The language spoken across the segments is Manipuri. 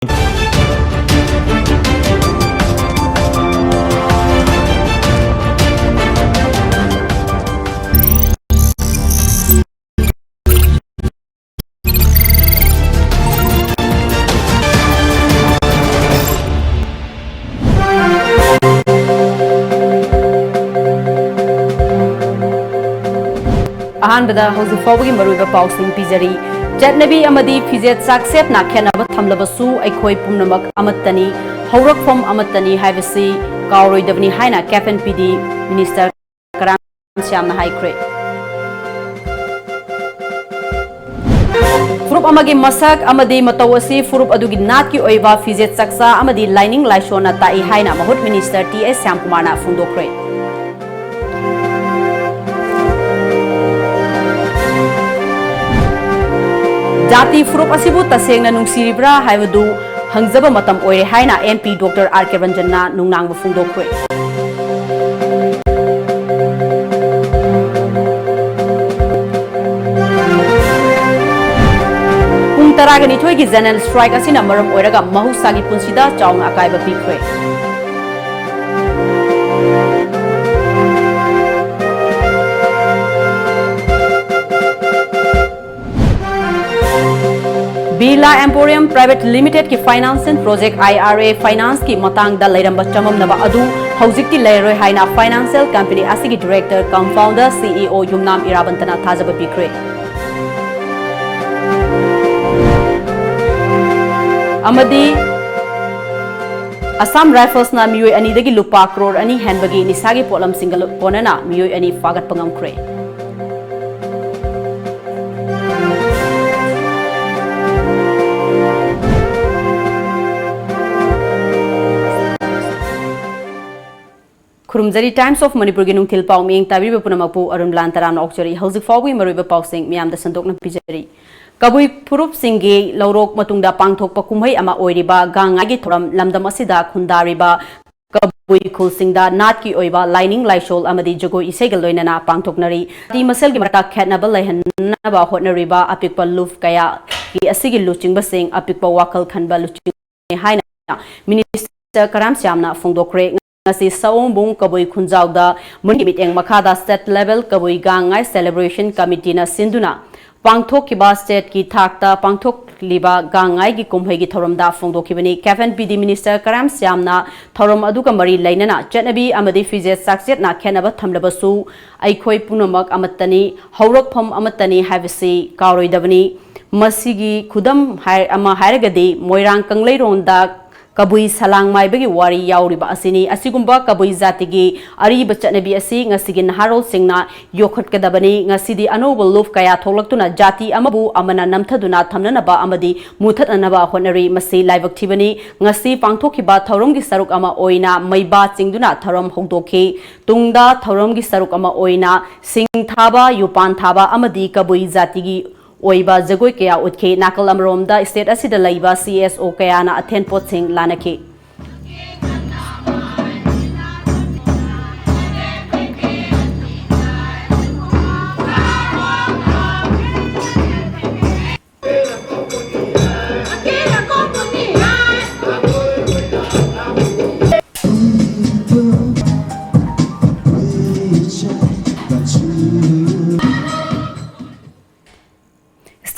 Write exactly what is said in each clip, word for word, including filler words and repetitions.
ꯑꯍꯥꯟꯕꯗ ꯍꯧꯖꯤꯛ ꯐꯥꯎꯕꯒꯤ ꯃꯔꯨꯑꯣꯏꯕ ꯄꯥꯎꯁꯤꯡ ꯄꯤꯖꯔꯤ꯫ ꯆꯠꯅꯕꯤ ꯑꯃꯗꯤ ꯐꯤꯖꯦꯠ ꯆꯥꯛꯁꯦꯠꯅ ꯈꯦꯠꯅꯕ ꯊꯝꯂꯕꯁꯨ ꯑꯩꯈꯣꯏ ꯄꯨꯝꯅꯃꯛ ꯑꯃꯠꯇꯅꯤ, ꯍꯧꯔꯛꯐꯝ ꯑꯃꯠꯇꯅꯤ ꯍꯥꯏꯕꯁꯤ ꯀꯥꯎꯔꯣꯏꯗꯕꯅꯤ ꯍꯥꯏꯅ ꯀꯦꯞ ꯑꯦꯟ ꯄꯤ ꯗꯤ ꯃꯤꯅꯤꯁꯇꯔ ꯀꯔꯥꯝ ꯁ꯭ꯌꯥꯝꯅ ꯍꯥꯏꯈ꯭ꯔꯦ꯫ ꯐꯨꯔꯨꯞ ꯑꯃꯒꯤ ꯃꯁꯛ ꯑꯃꯗꯤ ꯃꯇꯧ ꯑꯁꯤ ꯐꯨꯔꯨꯞ ꯑꯗꯨꯒꯤ ꯅꯥꯠꯀꯤ ꯑꯣꯏꯕ ꯐꯤꯖꯦꯠ ꯆꯥꯛꯆꯥ ꯑꯃꯗꯤ ꯂꯥꯏꯅꯤꯡ ꯂꯥꯏꯁꯣꯟꯅ ꯇꯥꯛꯏ ꯍꯥꯏꯅ ꯃꯍꯨꯠ ꯃꯤꯅꯤꯁꯇꯔ ꯇꯤ ꯑꯦꯁ ꯁ꯭ꯌꯥꯝꯀꯨꯃꯥꯔꯅ ꯐꯣꯡꯗꯣꯛꯈ꯭ꯔꯦ꯫ ꯖꯥꯇꯤ ꯐꯨꯔꯨꯞ ꯑꯁꯤꯕꯨ ꯇꯁꯦꯡꯅ ꯅꯨꯡꯁꯤꯔꯤꯕ꯭ꯔꯥ ꯍꯥꯏꯕꯗꯨ ꯍꯪꯖꯕ ꯃꯇꯝ ꯑꯣꯏꯔꯦ ꯍꯥꯏꯅ ꯑꯦꯝ ꯄꯤ ꯗꯣꯛꯇꯔ ꯑꯥꯔ ꯀꯦ ꯔꯟꯖꯟꯅ ꯅꯨꯡꯅꯥꯡꯕ ꯐꯣꯡꯗꯣꯛꯈ꯭ꯔꯦ꯫ ꯄꯨꯡ ꯇꯔꯥꯒ ꯅꯤꯊꯣꯏꯒꯤ ꯖꯦꯅꯔꯦꯜ ꯁ꯭ꯇ꯭ꯔꯥꯏꯛ ꯑꯁꯤꯅ ꯃꯔꯝ ꯑꯣꯏꯔꯒ ꯃꯍꯧꯁꯥꯒꯤ ꯄꯨꯟꯁꯤꯗ ꯆꯥꯎꯅ ꯑꯀꯥꯏꯕ ꯄꯤꯈ꯭ꯔꯦ꯫ ꯕꯤꯔꯂꯥ ꯑꯦꯝꯄꯣꯔꯤꯌꯝ ꯄ꯭ꯔꯥꯏꯚꯦꯠ ꯂꯤꯃꯤꯇꯦꯗꯀꯤ financial project I R A ꯐꯥꯏꯅꯥꯟꯁꯀꯤ ꯃꯇꯥꯡꯗ ꯂꯩꯔꯝꯕ ꯆꯃꯝꯅꯕ ꯑꯗꯨ ꯍꯧꯖꯤꯛꯇꯤ ꯂꯩꯔꯔꯣꯏ ꯍꯥꯏꯅ ꯐꯥꯏꯅꯥꯟꯁꯤꯌꯦꯜ ꯀꯝꯄꯦꯅꯤ ꯑꯁꯤꯒꯤ director cum founder, C E O, Yumnam ꯏꯔꯥꯕꯟꯇꯅ ꯊꯥꯖꯕ ꯄꯤꯈ꯭ꯔꯦ꯫ ꯑꯃꯗꯤ ꯑꯁꯥꯝ ꯔꯥꯏꯐꯜꯁꯅ ꯃꯤꯑꯣꯏ ꯑꯅꯤꯗꯒꯤ ꯂꯨꯄꯥ ꯀ꯭ꯔꯣꯔ ꯑꯅꯤ ꯍꯦꯟꯕꯒꯤ ꯅꯤꯁꯥꯒꯤ ꯄꯣꯠꯂꯝꯁꯤꯡꯒ ꯂꯣ-, ꯀꯣꯟꯅꯅ ꯃꯤꯑꯣꯏ ꯑꯅꯤ ꯐꯥꯒꯠꯄ ꯉꯝꯈ꯭ꯔꯦ꯫ ꯈꯨꯔꯨꯝꯖꯔꯤ꯫ Times of ꯃꯅꯤꯄꯨꯔꯒꯤ ꯅꯨꯡꯊꯤꯜ ꯄꯥꯎ ꯃꯤꯠꯌꯦꯡ ꯇꯥꯕꯤꯔꯤꯕ ꯄꯨꯝꯅꯃꯛꯄꯨ ꯑꯔꯨꯟ ꯂꯥꯟ ꯇꯔꯥꯝꯅ ꯑꯣꯛꯆꯔꯤ꯫ ꯍꯧꯖꯤꯛ ꯐꯥꯎꯕꯒꯤ ꯃꯔꯨꯑꯣꯏꯕ ꯄꯥꯎꯁꯤꯡ ꯃꯤꯌꯥꯝꯗ ꯁꯟꯗꯣꯛꯅ ꯄꯤꯖꯔꯤ꯫ ꯀꯕꯨꯏ ꯐꯨꯔꯨꯞꯁꯤꯡꯒꯤ ꯂꯧꯔꯣꯛ ꯃꯇꯨꯡꯗ ꯄꯥꯡꯊꯣꯛꯄ ꯀꯨꯝꯍꯩ ꯑꯃ ꯑꯣꯏꯔꯤꯕ ꯒꯥꯡ ꯉꯥꯏꯒꯤ ꯊꯧꯔꯝ ꯂꯝꯗꯝ ꯑꯁꯤꯗ ꯈꯨꯟꯗꯥꯔꯤꯕ ꯀꯕꯨꯏ ꯈꯨꯜꯁꯤꯡꯗ ꯅꯥꯠꯀꯤ ꯑꯣꯏꯕ ꯂꯥꯏꯅꯤꯡ ꯂꯥꯏꯁꯣꯜ ꯑꯃꯗꯤ ꯖꯒꯣꯏ ꯏꯁꯩꯒ ꯂꯣꯏꯅꯅ ꯄꯥꯡꯊꯣꯛꯅꯔꯤ꯫ ꯖꯥꯇꯤ ꯃꯁꯦꯜꯒꯤ ꯃꯔꯛꯇ ꯈꯦꯠꯅꯕ ꯂꯩꯍꯟꯅꯕ ꯍꯣꯠꯅꯔꯤꯕ ꯑꯄꯤꯛꯄ ꯂꯨꯞ ꯀꯌꯥ ꯀꯤ ꯑꯁꯤꯒꯤ ꯂꯨꯆꯤꯡꯕꯁꯤꯡ ꯑꯄꯤꯛꯄ ꯋꯥꯈꯜ ꯈꯟꯕ ꯂꯨꯆꯤꯡꯕꯅꯤ ꯍꯥꯏꯅ ꯃꯤꯅꯤꯁꯇꯔ ꯀꯔꯥꯝ ꯁ꯭ꯌꯥꯝꯅ ꯐꯣꯡꯗꯣꯛꯈ꯭ꯔꯦ꯫ ꯉꯁꯤ ꯁꯑꯣꯝꯕꯨꯡ ꯀꯕꯨꯏ ꯈꯨꯟꯖꯥꯎꯗ ꯃꯨꯟꯒꯤ ꯃꯤꯠꯌꯦꯡ ꯃꯈꯥꯗ State Level ꯀꯕꯨꯏ ꯒꯥꯡ ꯉꯥꯏ Celebration Committeeꯅ ꯁꯤꯟꯗꯨꯅ ꯄꯥꯡꯊꯣꯛꯈꯤꯕ stateꯀꯤ ꯊꯥꯛꯇ ꯄꯥꯡꯊꯣꯛꯂꯤꯕ ꯒꯥꯡ ꯉꯥꯏꯒꯤ ꯀꯨꯝꯍꯩꯒꯤ ꯊꯧꯔꯝꯗ ꯐꯣꯡꯗꯣꯛꯈꯤꯕꯅꯤ꯫ ꯀꯦꯕꯤꯟ ꯄꯤ ꯗꯤ ꯃꯤꯅꯤꯁꯇꯔ ꯀꯔꯥꯝ ꯁ꯭ꯌꯥꯝꯅ ꯊꯧꯔꯝ ꯑꯗꯨꯒ ꯃꯔꯤ ꯂꯩꯅꯅ ꯆꯠꯅꯕꯤ ꯑꯃꯗꯤ ꯐꯤꯖꯦꯠ ꯆꯥꯛꯆꯦꯠꯅ ꯈꯦꯠꯅꯕ ꯊꯝꯂꯕꯁꯨ ꯑꯩꯈꯣꯏ ꯄꯨꯝꯅꯃꯛ ꯑꯃꯠꯇꯅꯤ, ꯍꯧꯔꯛꯐꯝ ꯑꯃꯠꯇꯅꯤ ꯍꯥꯏꯕꯁꯤ ꯀꯥꯎꯔꯣꯏꯗꯕꯅꯤ꯫ ꯃꯁꯤꯒꯤ ꯈꯨꯗꯝ ꯍꯥꯏ-, ꯑꯃ ꯍꯥꯏꯔꯒꯗꯤ ꯃꯣꯏꯔꯥꯡ ꯀꯪꯂꯩꯔꯣꯟꯗ ꯀꯕꯨꯏ ꯁꯂꯥꯡ ꯃꯥꯏꯕꯒꯤ ꯋꯥꯔꯤ ꯌꯥꯎꯔꯤꯕ ꯑꯁꯤꯅꯤ꯫ ꯑꯁꯤꯒꯨꯝꯕ ꯀꯕꯨꯏ ꯖꯥꯇꯤꯒꯤ ꯑꯔꯤꯕ ꯆꯠꯅꯕꯤ ꯑꯁꯤ ꯉꯁꯤꯒꯤ ꯅꯍꯥꯔꯣꯜꯁꯤꯡꯅ ꯌꯣꯛꯈꯠꯀꯗꯕꯅꯤ꯫ ꯉꯁꯤꯗꯤ ꯑꯅꯧꯕ ꯂꯨꯞ ꯀꯌꯥ ꯊꯣꯛꯂꯛꯇꯨꯅ ꯖꯥꯇꯤ ꯑꯃꯕꯨ ꯑꯃꯅ ꯅꯝꯊꯗꯨꯅ ꯊꯝꯅꯅꯕ ꯑꯃꯗꯤ ꯃꯨꯊꯠꯅꯅꯕ ꯍꯣꯠꯅꯔꯤ꯫ ꯃꯁꯤ ꯂꯥꯏꯕꯛ ꯊꯤꯕꯅꯤ꯫ ꯉꯁꯤ ꯄꯥꯡꯊꯣꯛꯈꯤꯕ ꯊꯧꯔꯝꯒꯤ ꯁꯔꯨꯛ ꯑꯃ ꯑꯣꯏꯅ ꯃꯩꯕꯥ ꯆꯤꯡꯗꯨꯅ ꯊꯧꯔꯝ ꯍꯧꯗꯣꯛꯈꯤ꯫ ꯇꯨꯡꯗ ꯊꯧꯔꯝꯒꯤ ꯁꯔꯨꯛ ꯑꯃ ꯑꯣꯏꯅ ꯁꯤꯡ ꯊꯥꯕ, ꯌꯨꯄꯥꯟ ꯊꯥꯕ ꯑꯃꯗꯤ ꯀꯕꯨꯏ ꯖꯥꯇꯤꯒꯤ ꯑꯣꯏꯕ ꯖꯒꯣꯏ ꯀꯌꯥ ꯎꯠꯈꯤ꯫ ꯅꯥꯀꯜ ꯑꯃꯔꯣꯝꯗ state ꯑꯁꯤꯗ ꯂꯩꯕ C S O ꯀꯌꯥꯅ ꯑꯊꯦꯟ ꯄꯣꯠꯁꯤꯡ ꯂꯥꯟꯅꯈꯤ꯫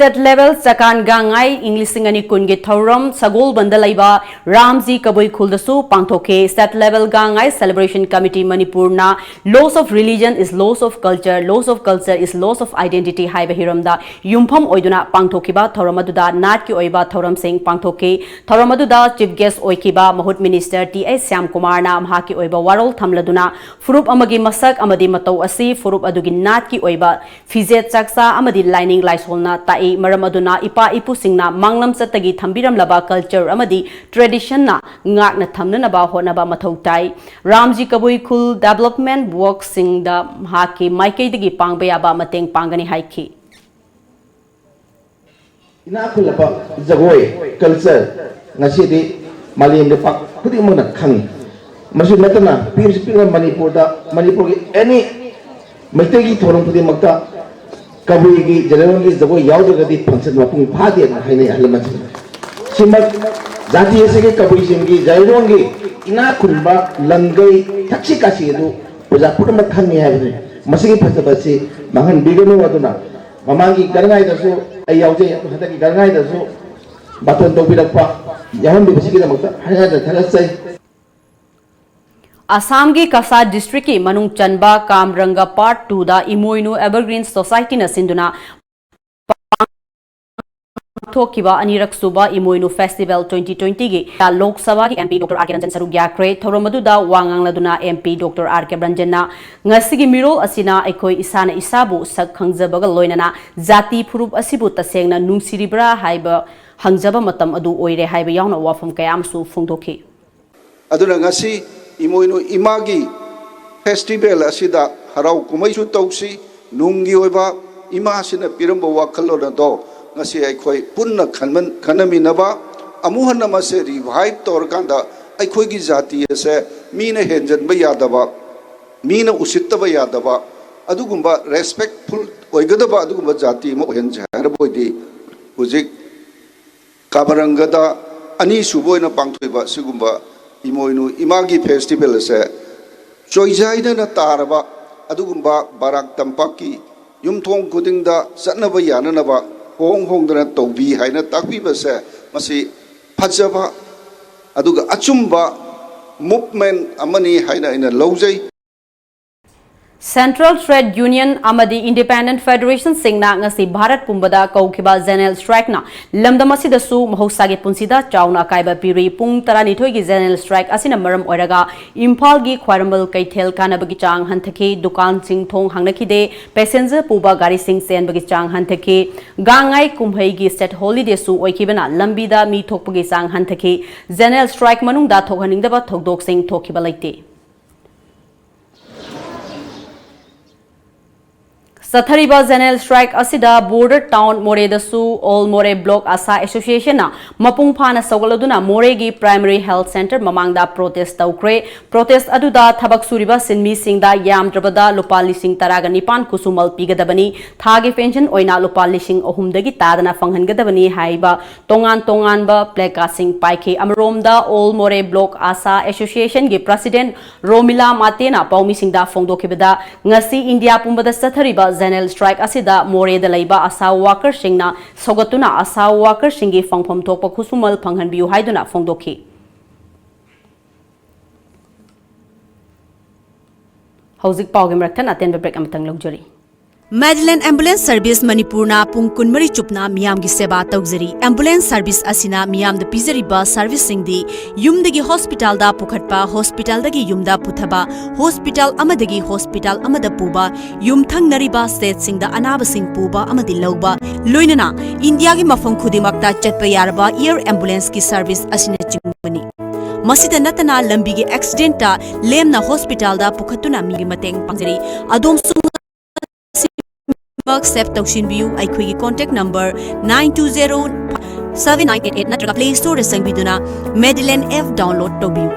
State Level ꯆꯀꯥꯟ ꯒꯥꯡꯉꯥꯏ ꯏꯪ ꯂꯤꯁꯤꯡ ꯑꯅꯤ ꯀꯨꯟꯒꯤ ꯊꯧꯔꯝ ꯁꯒꯣꯜꯕꯟꯗ ꯂꯩꯕ ꯔꯥꯝꯖꯤ ꯀꯕꯨꯏ ꯈꯨꯜꯗꯁꯨ ꯄꯥꯡꯊꯣꯛꯈꯤ꯫ State Level ꯒꯥꯡꯉꯥꯏ Celebration Committee ꯃꯅꯤꯄꯨꯔꯅ Loss of religion is loss of culture, loss of culture is loss of identity ꯍꯥꯏꯕ ꯍꯤꯔꯝꯗ ꯌꯨꯝꯐꯝ ꯑꯣꯏꯗꯨꯅ ꯄꯥꯡꯊꯣꯛꯈꯤꯕ ꯊꯧꯔꯝ ꯑꯗꯨꯗ ꯅꯥꯠꯀꯤ ꯑꯣꯏꯕ ꯊꯧꯔꯝꯁꯤꯡ ꯄꯥꯡꯊꯣꯛꯈꯤ꯫ ꯊꯧꯔꯝ ꯑꯗꯨꯗ Chief Guest ꯑꯣꯏꯈꯤꯕ ꯃꯍꯨꯠ ꯃꯤꯅꯤꯁꯇꯔ ꯇꯤ ꯑꯩꯆ ꯁ꯭ꯌꯥꯝꯀꯨꯃꯥꯔꯅ ꯃꯍꯥꯛꯀꯤ ꯑꯣꯏꯕ ꯋꯥꯔꯣꯜ ꯊꯝꯂꯗꯨꯅ ꯐꯨꯔꯨꯞ ꯑꯃꯒꯤ ꯃꯁꯛ ꯑꯃꯗꯤ ꯃꯇꯧ ꯑꯁꯤ ꯐꯨꯔꯨꯞ ꯑꯗꯨꯒꯤ ꯅꯥꯠꯀꯤ ꯑꯣꯏꯕ ꯐꯤꯖꯦꯠ ꯆꯥꯛꯆꯥ ꯑꯃꯗꯤ ꯂꯥꯏꯅꯤꯡ ꯂꯥꯏꯁꯣꯜꯅ ꯇꯥꯛꯏ꯫ ꯃꯔꯝ ꯑꯗꯨꯅ ꯏꯄꯥ ꯏꯄꯨꯁꯤꯡꯅ ꯃꯥꯡꯂꯝ ꯆꯠꯇꯒꯤ ꯊꯝꯕꯤꯔꯝꯂꯕ culture ꯑꯃꯗꯤ traditionꯅ ꯉꯥꯛꯅ ꯊꯝꯅꯅꯕ ꯍꯣꯠꯅꯕ ꯃꯊꯧ ꯇꯥꯏ꯫ ꯔꯥꯝꯖꯤ ꯀꯕꯨꯏ ꯈꯨꯜ development workꯁꯤꯡꯗ ꯃꯍꯥꯛꯀꯤ ꯃꯥꯏꯀꯩꯗꯒꯤ ꯄꯥꯡꯕ ꯌꯥꯕ ꯃꯇꯦꯡ ꯄꯥꯡꯒꯅꯤ ꯍꯥꯏꯈꯤ꯫ ꯏꯅꯥꯛ ꯈꯨꯜꯂꯕ ꯖꯒꯣꯏ culture ꯉꯁꯤꯗꯤ ꯃꯥꯂꯦꯝ ꯂꯩꯄꯥꯛ ꯈꯨꯗꯤꯡꯃꯛꯅ ꯈꯪꯉꯤ꯫ ꯃꯁꯤ ꯅꯠꯇꯅ ꯄꯤꯛꯂꯁꯨ ꯄꯤꯛꯂꯕ ꯃꯅꯤꯄꯨꯔꯗ, ꯃꯅꯤꯄꯨꯔꯒꯤ any ꯃꯩꯇꯩꯒꯤ ꯊꯧꯔꯝ ꯈꯨꯗꯤꯡꯃꯛꯇ ꯀꯕꯨꯏꯒꯤ ꯖꯦꯅꯦꯔꯦꯜꯒꯤ ꯖꯒꯣꯏ ꯌꯥꯎꯗ꯭ꯔꯒꯗꯤ ꯐꯪꯁꯟ ꯃꯄꯨꯡ ꯐꯥꯗꯦꯅ ꯍꯥꯏꯅꯩ ꯑꯍꯜ ꯂꯃꯟꯁꯤꯡꯅ꯫ ꯁꯤꯃꯛ ꯖꯥꯇꯤ ꯑꯁꯤꯒꯤ ꯀꯕꯨꯏꯁꯤꯡꯒꯤ ꯖꯦꯅꯦꯔꯦꯜꯒꯤ ꯏꯅꯥꯛ ꯈꯨꯟꯕ ꯂꯪꯒꯩ ꯊꯛꯁꯤ ꯈꯥꯁꯤ ꯑꯗꯨ ꯄ꯭ꯔꯖꯥ ꯄꯨꯝꯅꯃꯛ ꯈꯪꯉꯤ ꯍꯥꯏꯕꯅꯤ꯫ ꯃꯁꯤꯒꯤ ꯐꯖꯕ ꯑꯁꯤ ꯃꯥꯡꯍꯟꯕꯤꯒꯅꯨ꯫ ꯑꯗꯨꯅ ꯃꯃꯥꯡꯒꯤ ꯒꯔꯉꯥꯏꯗꯁꯨ ꯑꯩ ꯌꯥꯎꯖꯩ, ꯑꯗꯨ ꯍꯟꯗꯛꯀꯤ ꯒꯔꯉꯥꯏꯗꯁꯨ ꯕꯥꯇꯣꯟ ꯇꯧꯕꯤꯔꯛꯄ ꯌꯥꯎꯍꯟꯕꯤꯕꯁꯤꯒꯤꯗꯃꯛꯇ ꯍꯥꯏꯅ ꯊꯥꯒꯠꯆꯩ꯫ ꯑꯁꯥꯝꯒꯤ ꯀꯁꯥꯔ ꯗꯤꯁꯇ꯭ꯔꯤꯛꯀꯤ ꯃꯅꯨꯡ ꯆꯟꯕ ꯀꯥꯝꯔꯪꯒ ꯄꯥꯔꯠ ꯇꯨꯗ ꯏꯃꯣꯏꯅꯨ ꯑꯦꯚꯔꯒ꯭ꯔꯤꯟ ꯁꯣꯁꯥꯏꯇꯤꯅ ꯁꯤꯟꯗꯨꯅ ꯄꯥꯡꯊꯣꯛꯈꯤꯕ ꯑꯅꯤꯔꯛ ꯁꯨꯕ ꯏꯃꯣꯏꯅꯨ ꯐꯦꯁꯇꯤꯚꯦꯜ ꯇ꯭ꯋꯦꯟꯇꯤ ꯇ꯭ꯋꯦꯟꯇꯤꯒꯤ ꯂꯣꯛ ꯁꯚꯥꯒꯤ ꯑꯦꯝ ꯄꯤ ꯗꯣꯛꯇꯔ ꯑꯥꯔ ꯀꯦ ꯔꯟꯖꯟ ꯁꯔꯨꯛ ꯌꯥꯈ꯭ꯔꯦ꯫ ꯊꯧꯔꯝ ꯑꯗꯨꯗ ꯋꯥ ꯉꯥꯡꯂꯗꯨꯅ ꯑꯦꯝ ꯄꯤ ꯗꯣꯛꯇꯔ ꯑꯥꯔ ꯀꯦ ꯔꯟꯖꯟꯅ ꯉꯁꯤꯒꯤ ꯃꯤꯔꯣꯜ ꯑꯁꯤꯅ ꯑꯩꯈꯣꯏ ꯏꯁꯥꯅ ꯏꯁꯥꯕꯨ ꯁꯛ ꯈꯪꯖꯕꯒ ꯂꯣꯏꯅꯅ ꯖꯥꯇꯤ ꯐꯨꯔꯨꯞ ꯑꯁꯤꯕꯨ ꯇꯁꯦꯡꯅ ꯅꯨꯡꯁꯤꯔꯤꯕ꯭ꯔꯥ ꯍꯥꯏꯕ ꯍꯪꯖꯕ ꯃꯇꯝ ꯑꯗꯨ ꯑꯣꯏꯔꯦ ꯍꯥꯏꯕ ꯌꯥꯎꯅ ꯋꯥꯐꯝ ꯀꯌꯥ ꯑꯃꯁꯨ ꯐꯣꯡꯗꯣꯛꯈꯤ꯫ ꯑꯗꯨꯅ ꯉꯁꯤ ꯏꯃꯣꯏꯅꯨ ꯏꯃꯥꯒꯤ ꯐꯦꯁꯇꯤꯚꯦꯜ ꯑꯁꯤꯗ ꯍꯔꯥꯎ ꯀꯨꯝꯍꯩꯁꯨ ꯇꯧꯁꯤ, ꯅꯨꯡꯒꯤ ꯑꯣꯏꯕ ꯏꯃꯥꯁꯤꯅ ꯄꯤꯔꯝꯕ ꯋꯥꯈꯜꯂꯣꯟ ꯑꯗꯣ ꯉꯁꯤ ꯑꯩꯈꯣꯏ ꯄꯨꯟꯅ ꯈꯟꯃꯟ-, ꯈꯟꯅꯃꯤꯟꯅꯕ, ꯑꯃꯨꯛ ꯍꯟꯅ ꯃꯁꯦ ꯔꯤꯚꯥꯏꯚ ꯇꯧꯔꯀꯥꯟꯗ ꯑꯩꯈꯣꯏꯒꯤ ꯖꯥꯇꯤ ꯑꯁꯦ ꯃꯤꯅ ꯍꯦꯟꯖꯟꯕ ꯌꯥꯗꯕ, ꯃꯤꯅ ꯎꯁꯤꯠꯇꯕ ꯌꯥꯗꯕ, ꯑꯗꯨꯒꯨꯝꯕ ꯔꯦꯁꯄꯦꯛꯐꯨꯜ ꯑꯣꯏꯒꯗꯕ ꯑꯗꯨꯒꯨꯝꯕ ꯖꯥꯇꯤ ꯑꯃ ꯑꯣꯏꯍꯟꯁꯦ ꯍꯥꯏꯔꯕ ꯑꯣꯏꯗꯤ ꯍꯧꯖꯤꯛ ꯀꯥꯃꯔꯪꯒꯗ ꯑꯅꯤꯁꯨꯕ ꯑꯣꯏꯅ ꯄꯥꯡꯊꯣꯛꯏꯕ ꯁꯤꯒꯨꯝꯕ ꯏꯃꯣꯏꯅꯨ ꯏꯃꯥꯒꯤ ꯐꯦꯁꯇꯤꯚꯦꯜ ꯑꯁꯦ ꯆꯣꯏꯖꯥꯏꯗꯅ ꯇꯥꯔꯕ ꯑꯗꯨꯒꯨꯝꯕ ꯕꯔꯥꯛ ꯇꯝꯄꯥꯛꯀꯤ ꯌꯨꯝꯊꯣꯡ ꯈꯨꯗꯤꯡꯗ ꯆꯠꯅꯕ ꯌꯥꯅꯅꯕ ꯍꯣꯡ ꯍꯣꯡꯗꯅ ꯇꯧꯕꯤ ꯍꯥꯏꯅ ꯇꯥꯛꯄꯤꯕꯁꯦ ꯃꯁꯤ ꯐꯖꯕ ꯑꯗꯨꯒ ꯑꯆꯨꯝꯕ ꯃꯨꯚꯃꯦꯟ ꯑꯃꯅꯤ ꯍꯥꯏꯅ ꯑꯩꯅ ꯂꯧꯖꯩ꯫ Central Trade Union ꯑꯃꯗꯤ Independent Federationꯁꯤꯡꯅ ꯉꯁꯤ ꯚꯥꯔꯠ ꯄꯨꯝꯕꯗ ꯀꯧꯈꯤꯕ ꯖꯦꯅꯦꯔꯦꯜ ꯁ꯭ꯇ꯭ꯔꯥꯏꯛꯅ ꯂꯝꯗꯝ ꯑꯁꯤꯗꯁꯨ ꯃꯍꯧꯁꯥꯒꯤ ꯄꯨꯟꯁꯤꯗ ꯆꯥꯎꯅ ꯑꯀꯥꯏꯕ ꯄꯤꯔꯤ꯫ ꯄꯨꯡ ꯇꯔꯥꯅꯤꯊꯣꯏꯒꯤ ꯖꯦꯅꯦꯔꯦꯜ ꯁ꯭ꯇ꯭ꯔꯥꯏꯛ ꯑꯁꯤꯅ ꯃꯔꯝ ꯑꯣꯏꯔꯒ ꯏꯝꯐꯥꯜꯒꯤ ꯈ꯭ꯋꯥꯏꯔꯝꯕꯟ ꯀꯩꯊꯦꯜ ꯀꯥꯟꯅꯕꯒꯤ ꯆꯥꯡ ꯍꯟꯊꯈꯤ, ꯗꯨꯀꯥꯟꯁꯤꯡ ꯊꯣꯡ ꯍꯥꯡꯅꯈꯤꯗꯦ, ꯄꯦꯁꯦꯟꯖꯔ ꯄꯨꯕ ꯒꯥꯔꯤꯁꯤꯡ ꯆꯦꯟꯕꯒꯤ ꯆꯥꯡ ꯍꯟꯊꯈꯤ꯫ ꯒꯥꯡꯉꯥꯏ ꯀꯨꯝꯍꯩꯒꯤ ꯁ꯭ꯇꯦꯠ ꯍꯣꯂꯤꯗꯦꯁꯨ ꯑꯣꯏꯈꯤꯕꯅ ꯂꯝꯕꯤꯗ ꯃꯤ ꯊꯣꯛꯄꯒꯤ ꯆꯥꯡ ꯍꯟꯊꯈꯤ꯫ ꯖꯦꯅꯦꯔꯦꯜ ꯁ꯭ꯇ꯭ꯔꯥꯏꯛ ꯃꯅꯨꯡꯗ ꯊꯣꯛꯍꯟꯅꯤꯡꯗꯕ ꯊꯧꯗꯣꯛꯁꯤꯡ ꯊꯣꯛꯈꯤꯕ ꯂꯩꯇꯦ꯫ ꯆꯠꯊꯔꯤꯕ general strike ꯑꯁꯤꯗ border town ꯃꯣꯔꯦꯗꯁꯨ All Moreh Block ASHA Association ꯅ ꯃꯄꯨꯡ ꯐꯥꯅ ꯁꯧꯒꯠꯂꯗꯨꯅ ꯃꯣꯔꯦꯒꯤ Primary Health Centre ꯃꯃꯥꯡꯗ protest ꯇꯧꯈ꯭ꯔꯦ꯫ Protest ꯑꯗꯨꯗ ꯊꯕꯛ ꯁꯨꯔꯤꯕ ꯁꯤꯟꯃꯤꯁꯤꯡꯗ ꯌꯥꯝꯗ꯭ꯔꯕꯗ ꯂꯨꯄꯥ ꯂꯤꯁꯤꯡ ꯇꯔꯥꯒ ꯅꯤꯄꯥꯟ ꯈꯨꯠꯁꯨꯃꯜ ꯄꯤꯒꯗꯕꯅꯤ, ꯊꯥꯒꯤ pension ꯑꯣꯏꯅ ꯂꯨꯄꯥ ꯂꯤꯁꯤꯡ ꯑꯍꯨꯝꯗꯒꯤ ꯇꯥꯗꯅ ꯐꯪꯍꯟꯒꯗꯕꯅꯤ ꯍꯥꯏꯕ ꯇꯣꯉꯥꯟ ꯇꯣꯉꯥꯟꯕ placard ꯁꯤꯡ ꯄꯥꯏꯈꯤ꯫ ꯑꯃꯔꯣꯝꯗ All Moreh Block ASHA Association ꯒꯤ President ꯔꯣꯃꯤꯂꯥ ꯃꯥꯇꯦꯅ ꯄꯥꯎꯃꯤꯁꯤꯡꯗ ꯐꯣꯡꯗꯣꯛꯈꯤꯕꯗ, ꯉꯁꯤ ꯏꯟꯗꯤꯌꯥ ꯄꯨꯝꯕꯗ ꯆꯠꯊꯔꯤꯕ general strike ꯑꯁꯤꯗ ꯃꯣꯔꯦꯗ ꯂꯩꯕ ASHA worker ꯁꯤꯡꯅ ꯁꯧꯒꯠꯇꯨꯅ ASHA worker ꯁꯤꯡꯒꯤ ꯐꯪꯐꯝ ꯊꯣꯛꯄ ꯈꯨꯠꯁꯨꯃꯜ ꯐꯪꯍꯟꯕꯤꯌꯨ ꯍꯥꯏꯗꯨꯅ ꯐꯣꯡꯗꯣꯛꯈꯤ꯫ ꯍꯧꯖꯤꯛ ꯄꯥꯎꯒꯤ ꯃꯔꯛꯊꯠꯅ ꯑꯇꯦꯟꯕ break ꯑꯃꯇꯪ ꯂꯧꯖꯔꯤ꯫ Madeline Ambulance Service ꯃꯅꯤꯄꯨꯔꯅ ꯄꯨꯡ ꯀꯨꯟꯃꯔꯤ ꯆꯨꯞꯅ ꯃꯤꯌꯥꯝꯒꯤ ꯁꯦꯕꯥ ꯇꯧꯖꯔꯤ꯫ Ambulance service ꯑꯁꯤꯅ ꯃꯤꯌꯥꯝꯗ ꯄꯤꯖꯔꯤꯕ service ꯁꯤꯡꯗꯤ ꯌꯨꯝꯗꯒꯤ hospital ꯗ ꯄꯨꯈꯠꯄ, hospital ꯗꯒꯤ ꯌꯨꯝꯗ ꯄꯨꯊꯕ, hospital ꯑꯃꯗꯒꯤ hospital ꯑꯃꯗ ꯄꯨꯕ, ꯌꯨꯝꯊꯪꯅꯔꯤꯕ state ꯁꯤꯡꯗ ꯑꯅꯥꯕꯁꯤꯡ ꯄꯨꯕ ꯑꯃꯗꯤ ꯂꯧꯕ, ꯂꯣꯏꯅꯅ ꯏꯟꯗꯤꯌꯥꯒꯤ ꯃꯐꯝ ꯈꯨꯗꯤꯡꯃꯛꯇ ꯆꯠꯄ ꯌꯥꯔꯕ air ambulance ꯀꯤ service ꯑꯁꯤꯅꯆꯤꯡꯕꯅꯤ꯫ ꯃꯁꯤꯗ ꯅꯠꯇꯅ ꯂꯝꯕꯤꯒꯤ accident ꯇ ꯂꯦꯝꯅ hospital ꯗ ꯄꯨꯈꯠꯇꯨꯅ ꯃꯤꯒꯤ ꯃꯇꯦꯡ ꯄꯥꯡꯖꯔꯤ꯫ ꯑꯗꯣꯝꯁꯨ ꯃꯁꯤꯃꯛ save ꯇꯧꯁꯤꯟꯕꯤꯌꯨ꯫ ꯑꯩꯈꯣꯏꯒꯤ contact number nine two zero seven nine eight eight ꯅꯠꯇ꯭ꯔꯒ Play Store ꯗ ꯆꯪꯕꯤꯗꯨꯅ Madeline app download ꯇꯧꯕꯤꯌꯨ꯫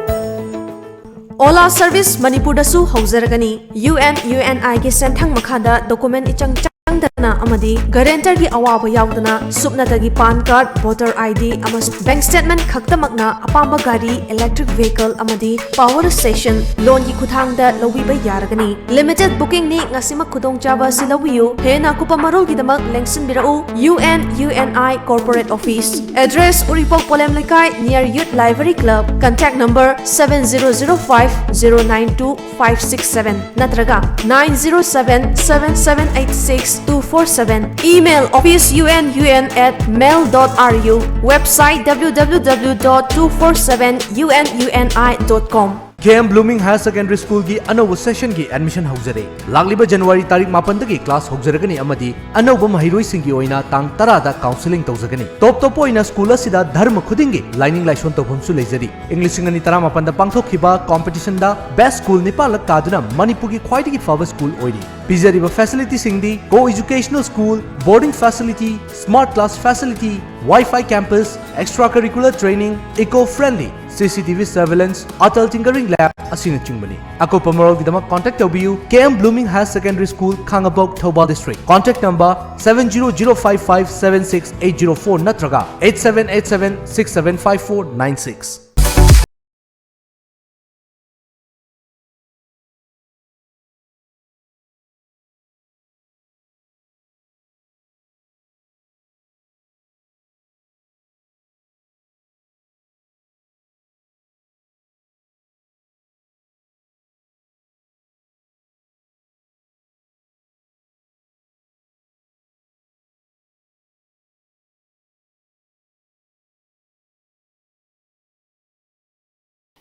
Ola Service ꯃꯅꯤꯄꯨꯔꯗꯁꯨ ꯍꯧꯖꯔꯒꯅꯤ꯫ U N U N I ꯒꯤ ꯁꯦꯟꯊꯪ ꯃꯈꯥꯗ document ꯏꯆꯪ ꯆꯪꯗꯅ ꯑꯃꯗꯤ guarantor ꯒꯤ ꯑꯋꯥꯕ ꯌꯥꯎꯗꯅ ꯁꯨꯞꯅꯇꯒꯤ PAN card, voter I D ꯑꯃꯁꯨꯡ bank statement ꯈꯛꯇꯃꯛꯅ ꯑꯄꯥꯝꯕ ꯒꯥꯔꯤ, electric vehicle ꯑꯃꯗꯤ power station loan ꯒꯤ ꯈꯨꯠꯊꯥꯡꯗ ꯂꯧꯕꯤꯕ ꯌꯥꯔꯒꯅꯤ꯫ Limited booking ꯅꯤ, ꯉꯁꯤꯃꯛ ꯈꯨꯗꯣꯡꯆꯥꯕ ꯑꯁꯤ ꯂꯧꯕꯤꯌꯨ꯫ ꯍꯦꯟꯅ ꯑꯀꯨꯞꯄ ꯃꯔꯣꯜꯒꯤꯗꯃꯛ ꯂꯦꯡꯁꯤꯟꯕꯤꯔꯛꯎ U N U N I Corporate Office, address ꯎꯔꯤꯄꯣꯛ ꯄꯣꯂꯦꯝ ꯂꯩꯀꯥꯏ, near Youth Library Club, contact number seven zero zero five zero nine two five six seven ꯅꯠꯇ꯭ꯔꯒ nine zero seven seven seven eight six two four seven, email office U N U N at mail dot R U, website W W W dot two four seven U N U N I dot com. K M Blooming Higher Secondary School ꯒꯤ ꯑꯅꯧꯕ session ꯒꯤ admission ꯍꯧꯖꯔꯦ꯫ ꯂꯥꯛꯂꯤꯕ January ꯇꯥꯔꯤꯛ ꯃꯥꯄꯟꯗꯒꯤ class ꯍꯧꯖꯔꯒꯅꯤ ꯑꯃꯗꯤ ꯑꯅꯧꯕ ꯃꯍꯩꯔꯣꯏꯁꯤꯡꯒꯤ ꯑꯣꯏꯅ ꯇꯥꯡ ꯇꯔꯥꯗ counselling ꯇꯧꯖꯒꯅꯤ꯫ Top ꯇꯣꯞꯄ ꯑꯣꯏꯅ school ꯑꯁꯤꯗ ꯙꯔꯃ ꯈꯨꯗꯤꯡꯒꯤ ꯂꯥꯏꯅꯤꯡ ꯂꯥꯏꯁꯣꯟ ꯇꯧꯐꯝꯁꯨ ꯂꯩꯖꯔꯤ꯫ ꯏꯪ ꯂꯤꯁꯤꯡ ꯑꯅꯤ ꯇꯔꯥꯃꯥꯄꯟꯗ ꯄꯥꯡꯊꯣꯛꯈꯤꯕ competition ꯗ best school ꯅꯤꯄꯥꯟꯂꯛ ꯀꯥꯗꯨꯅ ꯃꯅꯤꯄꯨꯔꯒꯤ ꯈ꯭ꯋꯥꯏꯗꯒꯤ ꯐꯕ school ꯑꯣꯏꯔꯤ꯫ ꯄꯤꯖꯔꯤꯕ facilityꯁꯤꯡꯗꯤ co-educational school, boarding facility, smart class facility, Wi-Fi campus, extracurricular training, eco-friendly C C T V surveillance, Atal Tinkering Lab ꯑꯁꯤꯅꯆꯤꯡꯕꯅꯤ꯫ ꯑꯀꯨꯞꯄ ꯃꯔꯣꯜꯒꯤꯗꯃꯛ contact ꯇꯧꯕꯤꯌꯨ K M Blooming Higher Secondary School, Khangabok, Thoubal District. Contact number seven zero zero five five seven six eight zero four ꯅꯠꯇ꯭ꯔꯒ eight seven eight seven six seven five four nine six꯫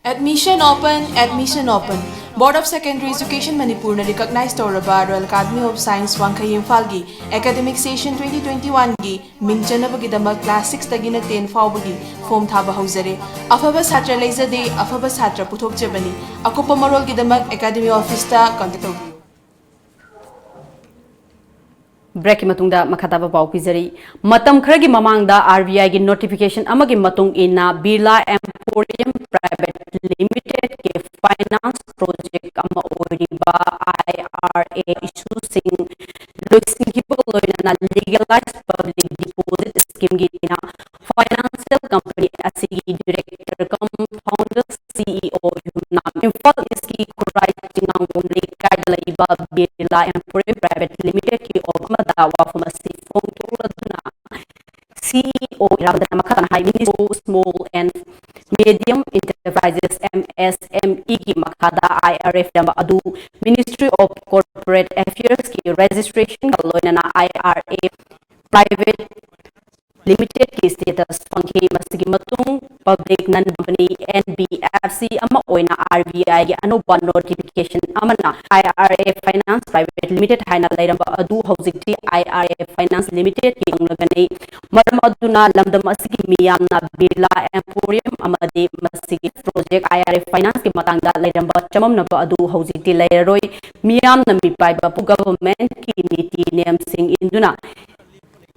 Admission open, admission open. Board of Secondary Education ꯃꯅꯤꯄꯨꯔꯅ recognize ꯇꯧꯔꯕ Royal Academy of Science ꯋꯥꯡꯈꯩ ꯏꯝꯐꯥꯜꯒꯤ academic session twenty twenty-oneꯒꯤ ꯃꯤꯡ ꯆꯟꯅꯕꯒꯤꯗꯃꯛ class sixꯇꯒꯤꯅ ten ꯐꯥꯎꯕꯒꯤ form ꯊꯥꯕ ꯍꯧꯖꯔꯦ꯫ ꯑꯐꯕ ꯁꯥꯇ꯭ꯔ ꯂꯩꯖꯗꯦ, ꯑꯐꯕ ꯁꯥꯇ꯭ꯔ ꯄꯨꯊꯣꯛꯆꯕꯅꯤ꯫ ꯑꯀꯨꯞꯄ ꯃꯔꯣꯜꯒꯤꯗꯃꯛ academy officeꯇ contact ꯇꯧꯕꯤꯌꯨ꯫ Breakꯀꯤ ꯃꯇꯨꯡꯗ ꯃꯈꯥ ꯇꯥꯕ ꯄꯥꯎ ꯄꯤꯖꯔꯤ꯫ ꯃꯇꯝ ꯈꯔꯒꯤ ꯃꯃꯥꯡꯗ R B Iꯒꯤ notification ꯑꯃꯒꯤ ꯃꯇꯨꯡ ꯏꯟꯅ Birla Emporium Private Limitedꯀꯤ finance project ꯑꯃ ꯑꯣꯏꯔꯤꯕ I R A issueꯁꯤꯡ ꯂꯣꯏꯁꯤꯟꯈꯤꯕꯒ ꯂꯣꯏꯅꯅ Legalized Public Deposit Schemeꯒꯤ ꯑꯣꯏꯅ financial company ꯑꯁꯤꯒꯤ director cum founder C E O ꯌꯨꯝꯅꯥꯝ ꯏꯝꯐꯥꯜ ꯏꯁꯀꯤ ꯈꯨꯔꯥꯏ ꯆꯤꯉꯥꯡꯕꯝ ꯂꯩꯀꯥꯏꯗ ꯂꯩꯕ Birla Emporium Private Limitedꯀꯤ office ꯑꯃꯗ ꯋꯥꯐꯝ ꯑꯁꯤ ꯐꯣꯡꯗꯣꯛꯂꯗꯨꯅ C E O ꯏꯔꯥꯕꯗꯅ ꯃꯈꯥ ꯇꯥꯅ ꯍꯥꯏ, Ministry of Small and Medium Enterprises, M S M Eꯒꯤ ꯃꯈꯥꯗ I R F ꯂꯩꯔꯝꯕ ꯑꯗꯨ Ministry of Corporate Affairsꯀꯤ registrationꯒ ꯂꯣꯏꯅꯅ I R A private Limitedꯀꯤ status ꯐꯪꯈꯤ꯫ ꯃꯁꯤꯒꯤ ꯃꯇꯨꯡ Public Non Company, NBFC, ꯑꯃ ꯑꯣꯏꯅ RBIꯒꯤ ꯑꯅꯧꯕ notification ꯑꯃꯅ IRF Finance Private Limited ꯍꯥꯏꯅ ꯂꯩꯔꯝꯕ ꯑꯗꯨ ꯍꯧꯖꯤꯛꯇꯤ IRF Finance Limitedꯀꯤ ꯀꯧꯅꯒꯅꯤ꯫ ꯃꯔꯝ ꯑꯗꯨꯅ ꯂꯝꯗꯝ ꯑꯁꯤꯒꯤ ꯃꯤꯌꯥꯝꯅ Birla Emporium ꯑꯃꯗꯤ ꯃꯁꯤꯒꯤ project IRF Financeꯀꯤ ꯃꯇꯥꯡꯗ ꯂꯩꯔꯝꯕ ꯆꯃꯝꯅꯕ ꯑꯗꯨ ꯍꯧꯖꯤꯛꯇꯤ ꯂꯩꯔꯔꯣꯏ꯫ ꯃꯤꯌꯥꯝꯅ ꯃꯤꯄꯥꯏꯕ governmentꯀꯤ ꯅꯤꯇꯤ ꯅꯤꯌꯝꯁꯤꯡ ꯏꯟꯗꯨꯅ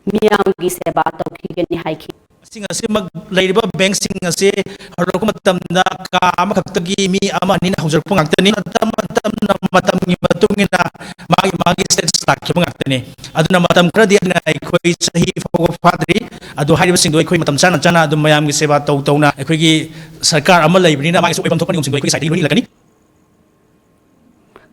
ꯃꯤꯌꯥꯝꯒꯤ ꯁꯦꯕꯥ ꯇꯧꯈꯤꯒꯅꯤ ꯍꯥꯏꯈꯤ꯫ ꯁꯤꯡ ꯑꯁꯤꯃꯛ ꯂꯩꯔꯤꯕ bankꯁꯤꯡ ꯑꯁꯤ ꯍꯧꯔꯛꯄ ꯃꯇꯝꯗ ꯀꯥ ꯑꯃꯈꯛꯇꯒꯤ ꯃꯤ ꯑꯃ ꯑꯅꯤꯅ ꯍꯧꯖꯔꯛꯄ ꯉꯥꯛꯇꯅꯤ꯫ ꯇꯞꯅ ꯇꯞꯅ ꯃꯇꯝꯒꯤ ꯃꯇꯨꯡ ꯏꯟꯅ ꯃꯥꯒꯤ ꯃꯥꯒꯤ status ꯂꯥꯛꯈꯤꯕ ꯉꯥꯛꯇꯅꯤ꯫ ꯑꯗꯨꯅ ꯃꯇꯝ ꯈꯔꯗꯤ ꯑꯩꯅ ꯑꯩꯈꯣꯏ ꯆꯍꯤ ꯐꯥꯎꯕ ꯐꯥꯗ꯭ꯔꯤ꯫ ꯑꯗꯨ ꯍꯥꯏꯔꯤꯕꯁꯤꯡꯗꯣ ꯑꯩꯈꯣꯏ ꯃꯇꯝ ꯆꯥꯅ ꯆꯥꯅ ꯑꯗꯨꯝ ꯃꯌꯥꯝꯒꯤ ꯁꯦꯕꯥ ꯇꯧ ꯇꯧꯅ ꯑꯩꯈꯣꯏꯒꯤ ꯁꯔꯀꯥꯔ ꯑꯃ ꯂꯩꯕꯅꯤꯅ ꯃꯥꯒꯤꯁꯨ ꯑꯣꯏꯐꯝ ꯊꯣꯛꯄ ꯅꯤꯌꯣꯝꯁꯤꯡꯗꯣ ꯑꯩꯈꯣꯏꯒꯤ side ꯂꯣꯏꯅ ꯏꯜꯂꯛꯀꯅꯤ꯫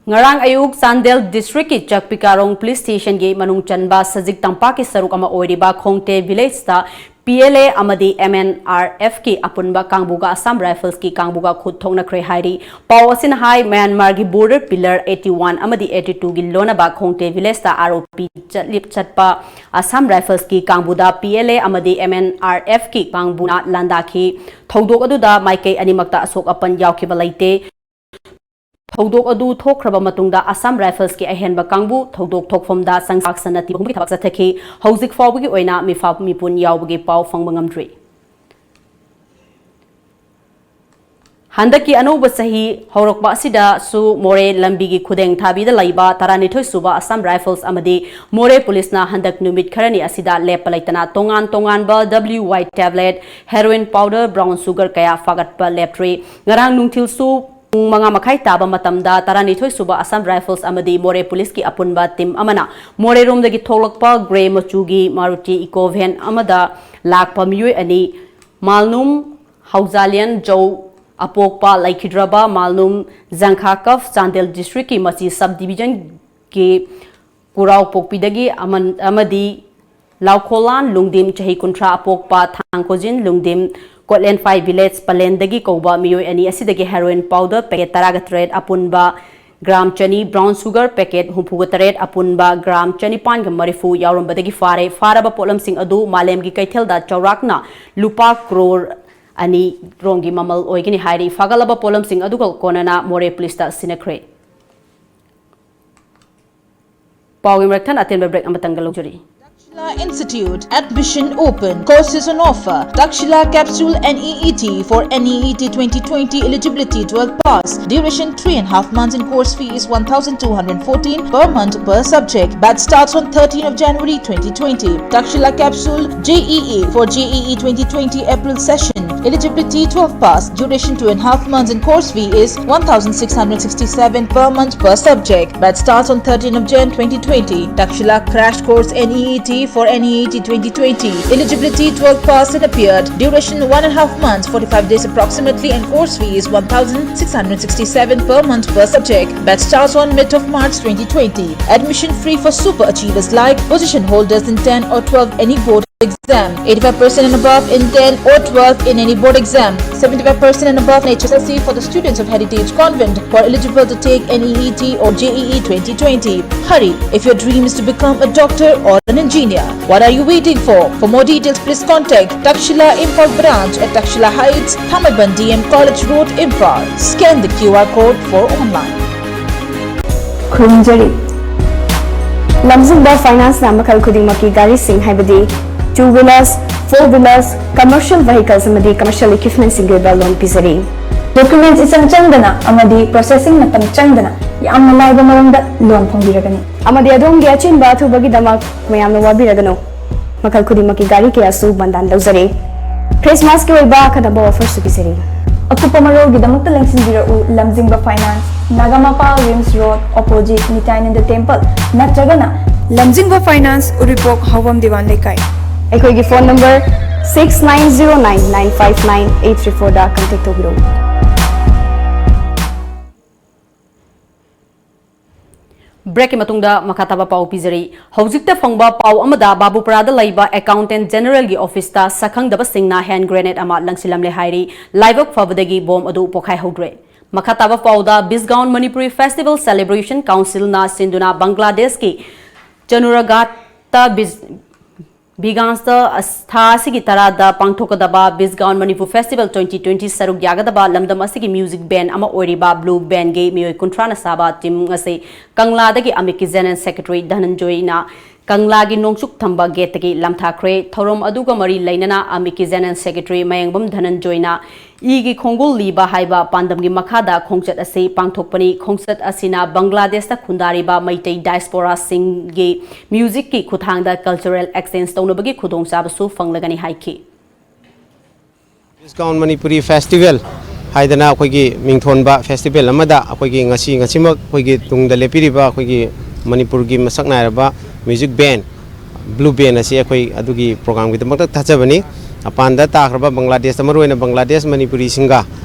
ꯉꯔꯥꯡ ꯑꯌꯨꯛ ꯆꯥꯟꯗꯦꯜ districtꯀꯤ ꯆꯛꯄꯤꯀꯥꯔꯣꯡ police stationꯒꯤ ꯃꯅꯨꯡ ꯆꯟꯕ ꯁꯖꯤꯛ ꯇꯝꯄꯥꯛꯀꯤ ꯁꯔꯨꯛ ꯑꯃ ꯑꯣꯏꯔꯤꯕ ꯈꯣꯡꯇꯦ villageꯇ PLA ꯑꯃꯗꯤ MNRFꯀꯤ ꯑꯄꯨꯟꯕ ꯀꯥꯡꯕꯨꯒ Assam Riflesꯀꯤ ꯀꯥꯡꯕꯨꯒ ꯈꯨꯠ ꯊꯣꯛꯅꯈ꯭ꯔꯦ ꯍꯥꯏꯔꯤ꯫ ꯄꯥꯎ ꯑꯁꯤꯅ ꯍꯥꯏ, ꯃ꯭ꯌꯥꯟꯃꯥꯔꯒꯤ border pillar eighty one ꯑꯃꯗꯤ eighty twoꯒꯤ ꯂꯣꯟꯅꯕ ꯈꯣꯡꯇꯦ villageꯇ ꯑꯥꯔꯣꯄꯤ ꯆꯠꯂꯤꯞ ꯆꯠꯄ Assam Riflesꯀꯤ ꯀꯥꯡꯕꯨꯗ PLA ꯑꯃꯗꯤ MNRFꯀꯤ ꯀꯥꯡꯕꯨꯅ ꯂꯥꯟꯗꯥꯈꯤ꯫ ꯊꯧꯗꯣꯛ ꯑꯗꯨꯗ ꯃꯥꯏꯀꯩ ꯑꯅꯤꯃꯛꯇ ꯑꯁꯣꯛ ꯑꯄꯟ ꯌꯥꯎꯈꯤꯕ ꯂꯩꯇꯦ꯫ ꯊꯧꯗꯣꯛ ꯑꯗꯨ ꯊꯣꯛꯈ꯭ꯔꯕ ꯃꯇꯨꯡꯗ Assam Riflesꯀꯤ ꯑꯍꯦꯟꯕ ꯀꯥꯡꯕꯨ ꯊꯧꯗꯣꯛ ꯊꯣꯛꯐꯝꯗ ꯆꯪꯁꯥꯛ ꯁꯟꯅ ꯊꯤꯕꯒꯤ ꯊꯕꯛ ꯆꯠꯊꯈꯤ꯫ ꯍꯧꯖꯤꯛ ꯐꯥꯎꯕꯒꯤ ꯑꯣꯏꯅ ꯃꯤꯐꯥ ꯃꯤꯄꯨꯟ ꯌꯥꯎꯕꯒꯤ ꯄꯥꯎ ꯐꯪꯕ ꯉꯝꯗ꯭ꯔꯤ꯫ ꯍꯟꯗꯛꯀꯤ ꯑꯅꯧꯕ ꯆꯍꯤ ꯍꯧꯔꯛꯄ ꯑꯁꯤꯗꯁꯨ ꯃꯣꯔꯦ ꯂꯝꯕꯤꯒꯤ ꯈꯨꯗꯦꯡ ꯊꯥꯕꯤꯗ ꯂꯩꯕ ꯇꯔꯥꯅꯤꯊꯣꯏ ꯁꯨꯕ Assam Rifles ꯑꯃꯗꯤ ꯃꯣꯔꯦ policeꯅ ꯍꯟꯗꯛ ꯅꯨꯃꯤꯠ ꯈꯔꯅꯤ ꯑꯁꯤꯗ ꯂꯦꯞꯄ ꯂꯩꯇꯅ ꯇꯣꯉꯥꯟ ꯇꯣꯉꯥꯟꯕ WY tablet, heroin powder, brown sugar ꯀꯌꯥ ꯐꯥꯒꯠꯄ ꯂꯦꯞꯇ꯭ꯔꯤ꯫ ꯉꯔꯥꯡ ꯅꯨꯡꯊꯤꯜꯁꯨ ꯄꯨꯡ ꯃꯉꯥ ꯃꯈꯥꯏ ꯇꯥꯕ ꯃꯇꯝꯗ ꯇꯔꯥꯅꯤꯊꯣꯏ ꯁꯨꯕ Assam Rifles ꯑꯃꯗꯤ ꯃꯣꯔꯦ policeꯀꯤ ꯑꯄꯨꯟꯕ team ꯑꯃꯅ ꯃꯣꯔꯦꯔꯣꯝꯗꯒꯤ ꯊꯣꯛꯂꯛꯄ grey ꯃꯆꯨꯒꯤ Maruti Eeco van ꯑꯃꯗ ꯂꯥꯛꯄ ꯃꯤꯑꯣꯏ ꯑꯅꯤ, ꯃꯥꯜꯅꯨꯝ ꯍꯧꯖꯥꯂꯤꯌꯟ ꯖꯧ ꯑꯄꯣꯛꯄ ꯂꯩꯈꯤꯗ꯭ꯔꯕ ꯃꯥꯜꯅꯨꯝ ꯖꯪꯈꯥꯀꯐ ꯆꯥꯟꯗꯦꯜ districtꯀꯤ ꯃꯆꯤ subdivisionꯒꯤ ꯀꯨꯔꯥꯎꯄꯣꯛꯄꯤꯗꯒꯤ ꯑꯃꯟ-, ꯑꯃꯗꯤ ꯂꯥꯎꯈꯣꯂꯥꯟ ꯂꯨꯡꯗꯤꯝ ꯆꯍꯤ ꯀꯨꯟꯊ꯭ꯔꯥ ꯑꯄꯣꯛꯄ ꯊꯥꯡꯈꯣꯖꯤꯟ ꯂꯨꯡꯗꯤꯝ ꯀꯣꯠꯂꯦꯟꯐꯥꯏ village ꯄꯂꯦꯟꯗꯒꯤ ꯀꯧꯕ ꯃꯤꯑꯣꯏ ꯑꯅꯤ ꯑꯁꯤꯗꯒꯤ heroin powder packet ꯇꯔꯥꯒ ꯇꯔꯦꯠ ꯑꯄꯨꯟꯕ ꯒ꯭ꯔꯥꯝ ꯆꯅꯤ, ꯕ꯭ꯔꯥꯎꯟ ꯁꯨꯒꯔ ꯄꯦꯀꯦꯠ ꯍꯨꯝꯐꯨꯒ ꯇꯔꯦꯠ, ꯑꯄꯨꯟꯕ ꯒ꯭ꯔꯥꯝ ꯆꯅꯤꯄꯥꯟꯒ ꯃꯔꯤꯐꯨ ꯌꯥꯎꯔꯝꯕꯗꯒꯤ ꯐꯥꯔꯦ꯫ ꯐꯥꯔꯕ ꯄꯣꯠꯂꯝꯁꯤꯡ ꯑꯗꯨ ꯃꯥꯂꯦꯝꯒꯤ ꯀꯩꯊꯦꯜꯗ ꯆꯥꯎꯔꯥꯛꯅ ꯂꯨꯄꯥ ꯀ꯭ꯔꯣꯔ ꯑꯅꯤ ꯔꯣꯝꯒꯤ ꯃꯃꯜ ꯑꯣꯏꯒꯅꯤ ꯍꯥꯏꯔꯤ꯫ ꯐꯥꯒꯠꯂꯕ ꯄꯣꯠꯂꯝꯁꯤꯡ ꯑꯗꯨꯒ ꯀꯣꯟꯅꯅ ꯃꯣꯔꯦ ꯄꯨꯂꯤꯁꯇ ꯁꯤꯟꯅꯈ꯭ꯔꯦ꯫ ꯄꯥꯎꯒꯤ ꯃꯔꯛ ꯊꯠꯅ ꯑꯇꯦꯟꯕ break ꯑꯃꯇꯪꯒ ꯂꯧꯖꯔꯤ꯫ Takshila Institute, admission open, courses on offer. Takshila Capsule N E E T for N E E T twenty twenty, eligibility twelve pass, duration three and a half months and course fee is one thousand two hundred fourteen per month per subject. Batch starts on thirteenth of January twenty twenty. Takshila Capsule J E E for J E E twenty twenty April session, eligibility twelve pass, duration two and a half months and course fee is one thousand six hundred sixty-seven per month per subject. Batch starts on thirteenth of Jan twenty twenty. Takshila Crash Course N E E T for N E E T twenty twenty. Eligibility twelve pass and appeared. Duration one and a half months, forty-five days approximately, and course fee is one thousand six hundred sixty-seven per month per subject. Batch starts on mid of March twenty twenty. Admission free for super achievers like position holders in ten or twelve any board exam, eighty-five percent and above in ten or twelve in any board exam, seventy-five percent and above in H S L C for the students of Heritage Convent who are eligible to take N E E T or J E E twenty twenty. Hurry, if your dream is to become a doctor or an engineer, what are you waiting for? For more details, please contact Takshila Imphal Branch at Takshila Heights, Thamaiban D M College Road, Imphal. Scan the Q R code for online. ꯈꯨꯔꯨꯝꯖꯔꯤ꯫ ꯂꯝꯖꯤꯡꯕ ꯐꯥꯏꯅꯥꯟꯁꯅ ꯃꯈꯜ ꯈꯨꯗꯤꯡꯃꯛꯀꯤ ꯒꯥꯔꯤꯁꯤꯡ, ꯍꯥꯏꯕꯗꯤ two wheelers, four wheelers, commercial vehicles ꯑꯃꯗꯤ commercial equipmentꯁꯤꯡꯒꯤ ꯑꯣꯏꯕ ꯂꯣꯟ ꯄꯤꯖꯔꯤ꯫ Documents ꯏꯆꯪ ꯆꯪꯗꯅ ꯑꯃꯗꯤ processing ꯃꯇꯝ ꯆꯪꯗꯅ ꯌꯥꯝꯅ ꯂꯥꯏꯕ ꯃꯑꯣꯡꯗ ꯂꯣꯟ ꯐꯪꯕꯤꯔꯒꯅꯤ꯫ ꯑꯃꯗꯤ ꯑꯗꯣꯝꯒꯤ ꯑꯆꯤꯟꯕ ꯑꯊꯨꯕꯒꯤꯗꯃꯛ ꯃꯌꯥꯝꯅ ꯋꯥꯕꯤꯔꯒꯅꯨ꯫ ꯃꯈꯜ ꯈꯨꯗꯤꯡꯃꯛꯀꯤ ꯒꯥꯔꯤ ꯀꯌꯥꯁꯨ ꯕꯟꯗꯥꯟ ꯂꯧꯖꯔꯤ꯫ ꯈ꯭ꯔꯤꯁꯃꯥꯁꯀꯤ ꯑꯣꯏꯕ ꯑꯈꯟꯅꯕ offerꯁꯨ ꯄꯤꯖꯔꯤ꯫ ꯑꯀꯨꯞꯄ ꯃꯔꯣꯜꯒꯤꯗꯃꯛꯇ ꯂꯦꯡꯁꯤꯟꯕꯤꯔꯛꯎ, Lamjingba finance, Nagamapal RIMS road, opposite Nitainanda temple, ꯅꯠꯇ꯭ꯔꯒꯅ ꯂꯝꯖꯤꯡꯕ ꯐꯥꯏꯅꯥꯟꯁ, ꯎꯔꯤꯄꯣꯛ ꯍꯥꯎꯕꯝ ꯗꯤꯋꯥꯟ ꯂꯩꯀꯥꯏ꯫ ꯑꯩꯈꯣꯏꯒꯤ phone number six nine zero nine nine five nine eight three fourꯗ contact ꯇꯧꯕꯤꯔꯛꯎ꯫ ꯕ꯭ꯔꯦꯛꯀꯤ ꯃꯇꯨꯡꯗ ꯃꯈꯥ ꯇꯥꯕ ꯄꯥꯎ ꯄꯤꯖꯔꯤ꯫ ꯍꯧꯖꯤꯛꯇ ꯐꯪꯕ ꯄꯥꯎ ꯑꯃꯗ, ꯕꯥꯕꯨꯄꯨꯔꯥꯗ ꯂꯩꯕ ꯑꯦꯀꯥꯎꯟꯇꯦꯟ ꯖꯦꯅꯔꯦꯜꯒꯤ ꯑꯣꯐꯤꯁꯇ ꯁꯛꯈꯪꯗꯕꯁꯤꯡꯅ ꯍꯦꯟ ꯒ꯭ꯔꯦꯅꯦꯗ ꯑꯃ ꯂꯪꯁꯤꯜꯂꯝꯂꯦ ꯍꯥꯏꯔꯤ꯫ ꯂꯥꯏꯕꯛ ꯐꯕꯗꯒꯤ ꯕꯣꯝ ꯑꯗꯨ ꯄꯣꯈꯥꯏꯍꯧꯗ꯭ꯔꯦ꯫ ꯃꯈꯥ ꯇꯥꯕ ꯄꯥꯎꯗ, ꯕꯤꯁꯒꯥꯎꯟ ꯃꯅꯤꯄꯨꯔꯤ ꯐꯦꯁꯇꯤꯚꯦꯜ ꯁꯦꯂꯦꯕ꯭ꯔꯦꯁꯟ ꯀꯥꯎꯟꯁꯤꯜꯅ ꯁꯤꯟꯗꯨꯅ ꯕꯪꯒ꯭ꯂꯥꯗꯦꯁꯀꯤ ꯆꯅꯨꯔꯥꯒꯥꯠꯇ ꯕꯤꯁ-, ꯕꯤꯒꯥꯟꯁꯇ ꯑꯁ-, ꯊꯥ ꯑꯁꯤꯒꯤ ꯇꯔꯥꯗ ꯄꯥꯡꯊꯣꯛꯀꯗꯕ ꯕꯤꯁꯒꯥꯎꯟ ꯃꯅꯤꯄꯨꯔ ꯐꯦꯁꯇꯤꯚꯦꯜ twenty twenty ꯁꯔꯨꯛ ꯌꯥꯒꯗꯕ ꯂꯝꯗꯝ ꯑꯁꯤꯒꯤ ꯃ꯭ꯌꯨꯖꯤꯛ ꯕꯦꯟ ꯑꯃ ꯑꯣꯏꯔꯤꯕ ꯕ꯭ꯂꯨ ꯕꯦꯟꯒꯤ ꯃꯤꯑꯣꯏ ꯀꯨꯟꯊ꯭ꯔꯥꯅ ꯁꯥꯕ ꯇꯤꯝ ꯑꯁꯤ ꯀꯪꯂꯥꯗꯒꯤ ꯑꯃꯤꯛꯀꯤ ꯖꯦꯅꯔꯦꯜ ꯁꯦꯀ꯭ꯔꯦꯇꯔꯤ ꯙꯅꯟꯖꯣꯏꯅ ꯀꯪꯂꯥꯒꯤ ꯅꯣꯡꯆꯨꯞ ꯊꯪꯕ ꯒꯦꯠꯇꯒꯤ ꯂꯥꯟꯊꯥꯈ꯭ꯔꯦ꯫ ꯊꯧꯔꯝ ꯑꯗꯨꯒ ꯃꯔꯤ ꯂꯩꯅꯅ ꯑꯃꯤꯛꯀꯤ ꯖꯦꯅꯔꯦꯜ ꯁꯦꯀ꯭ꯔꯦꯇꯔꯤ ꯃꯌꯦꯡꯕꯝ ꯙꯅꯟꯖꯣꯏꯅ ꯏꯒꯤ ꯈꯣꯡꯒꯨꯜ ꯂꯤꯕ ꯍꯥꯏꯕ ꯄꯥꯟꯗꯝꯒꯤ ꯃꯈꯥꯗ ꯈꯣꯡꯆꯠ ꯑꯁꯤ ꯄꯥꯡꯊꯣꯛꯄꯅꯤ꯫ ꯈꯣꯡꯆꯠ ꯑꯁꯤꯅ ꯕꯪꯒ꯭ꯂꯥꯗꯦꯁꯇ ꯈꯨꯟꯗꯥꯔꯤꯕ ꯃꯩꯇꯩ ꯗꯥꯏꯁꯄꯣꯔꯥꯁꯤꯡꯒꯤ ꯃ꯭ꯌꯨꯖꯤꯛꯀꯤ ꯈꯨꯠꯊꯥꯡꯗ ꯀꯜꯆꯔꯦꯜ ꯑꯦꯛꯁꯆꯦꯟꯖ ꯇꯧꯅꯕꯒꯤ ꯈꯨꯗꯣꯡꯆꯥꯕꯁꯨ ꯐꯪꯂꯒꯅꯤ ꯍꯥꯏꯈꯤ꯫ ꯕꯤꯁꯒꯥꯎꯟ ꯃꯅꯤꯄꯨꯔꯤ ꯐꯦꯁꯇꯤꯚꯦꯜ ꯍꯥꯏꯗꯅ ꯑꯩꯈꯣꯏꯒꯤ ꯃꯤꯡꯊꯣꯟꯕ ꯐꯦꯁꯇꯤꯚꯦꯜ ꯑꯃꯗ ꯑꯩꯈꯣꯏꯒꯤ ꯉꯁꯤ, ꯉꯁꯤꯃꯛ ꯑꯩꯈꯣꯏꯒꯤ ꯇꯨꯡꯗ ꯂꯦꯞꯄꯤꯔꯤꯕ ꯑꯩꯈꯣꯏꯒꯤ ꯃꯅꯤꯄꯨꯔꯒꯤ ꯃꯁꯛ ꯅꯥꯏꯔꯕ ꯃ꯭ꯌꯨꯖꯤꯛ ꯕꯦꯟ, ꯕ꯭ꯂꯨ ꯕꯦꯟ ꯑꯁꯤ ꯑꯩꯈꯣꯏ ꯑꯗꯨꯒꯤ ꯄ꯭ꯔꯣꯒ꯭ꯔꯥꯝꯒꯤꯗꯃꯛꯇ ꯊꯥꯖꯕꯅꯤ꯫ ꯃꯄꯥꯟꯗ ꯇꯥꯈ꯭ꯔꯕ ꯕꯪꯒ꯭ꯂꯥꯗꯦꯁꯇ, ꯃꯔꯨꯑꯣꯏꯅ ꯕꯪꯒ꯭ꯂꯥꯗꯦꯁ ꯃꯅꯤꯄꯨꯔꯤꯁꯤꯡꯒ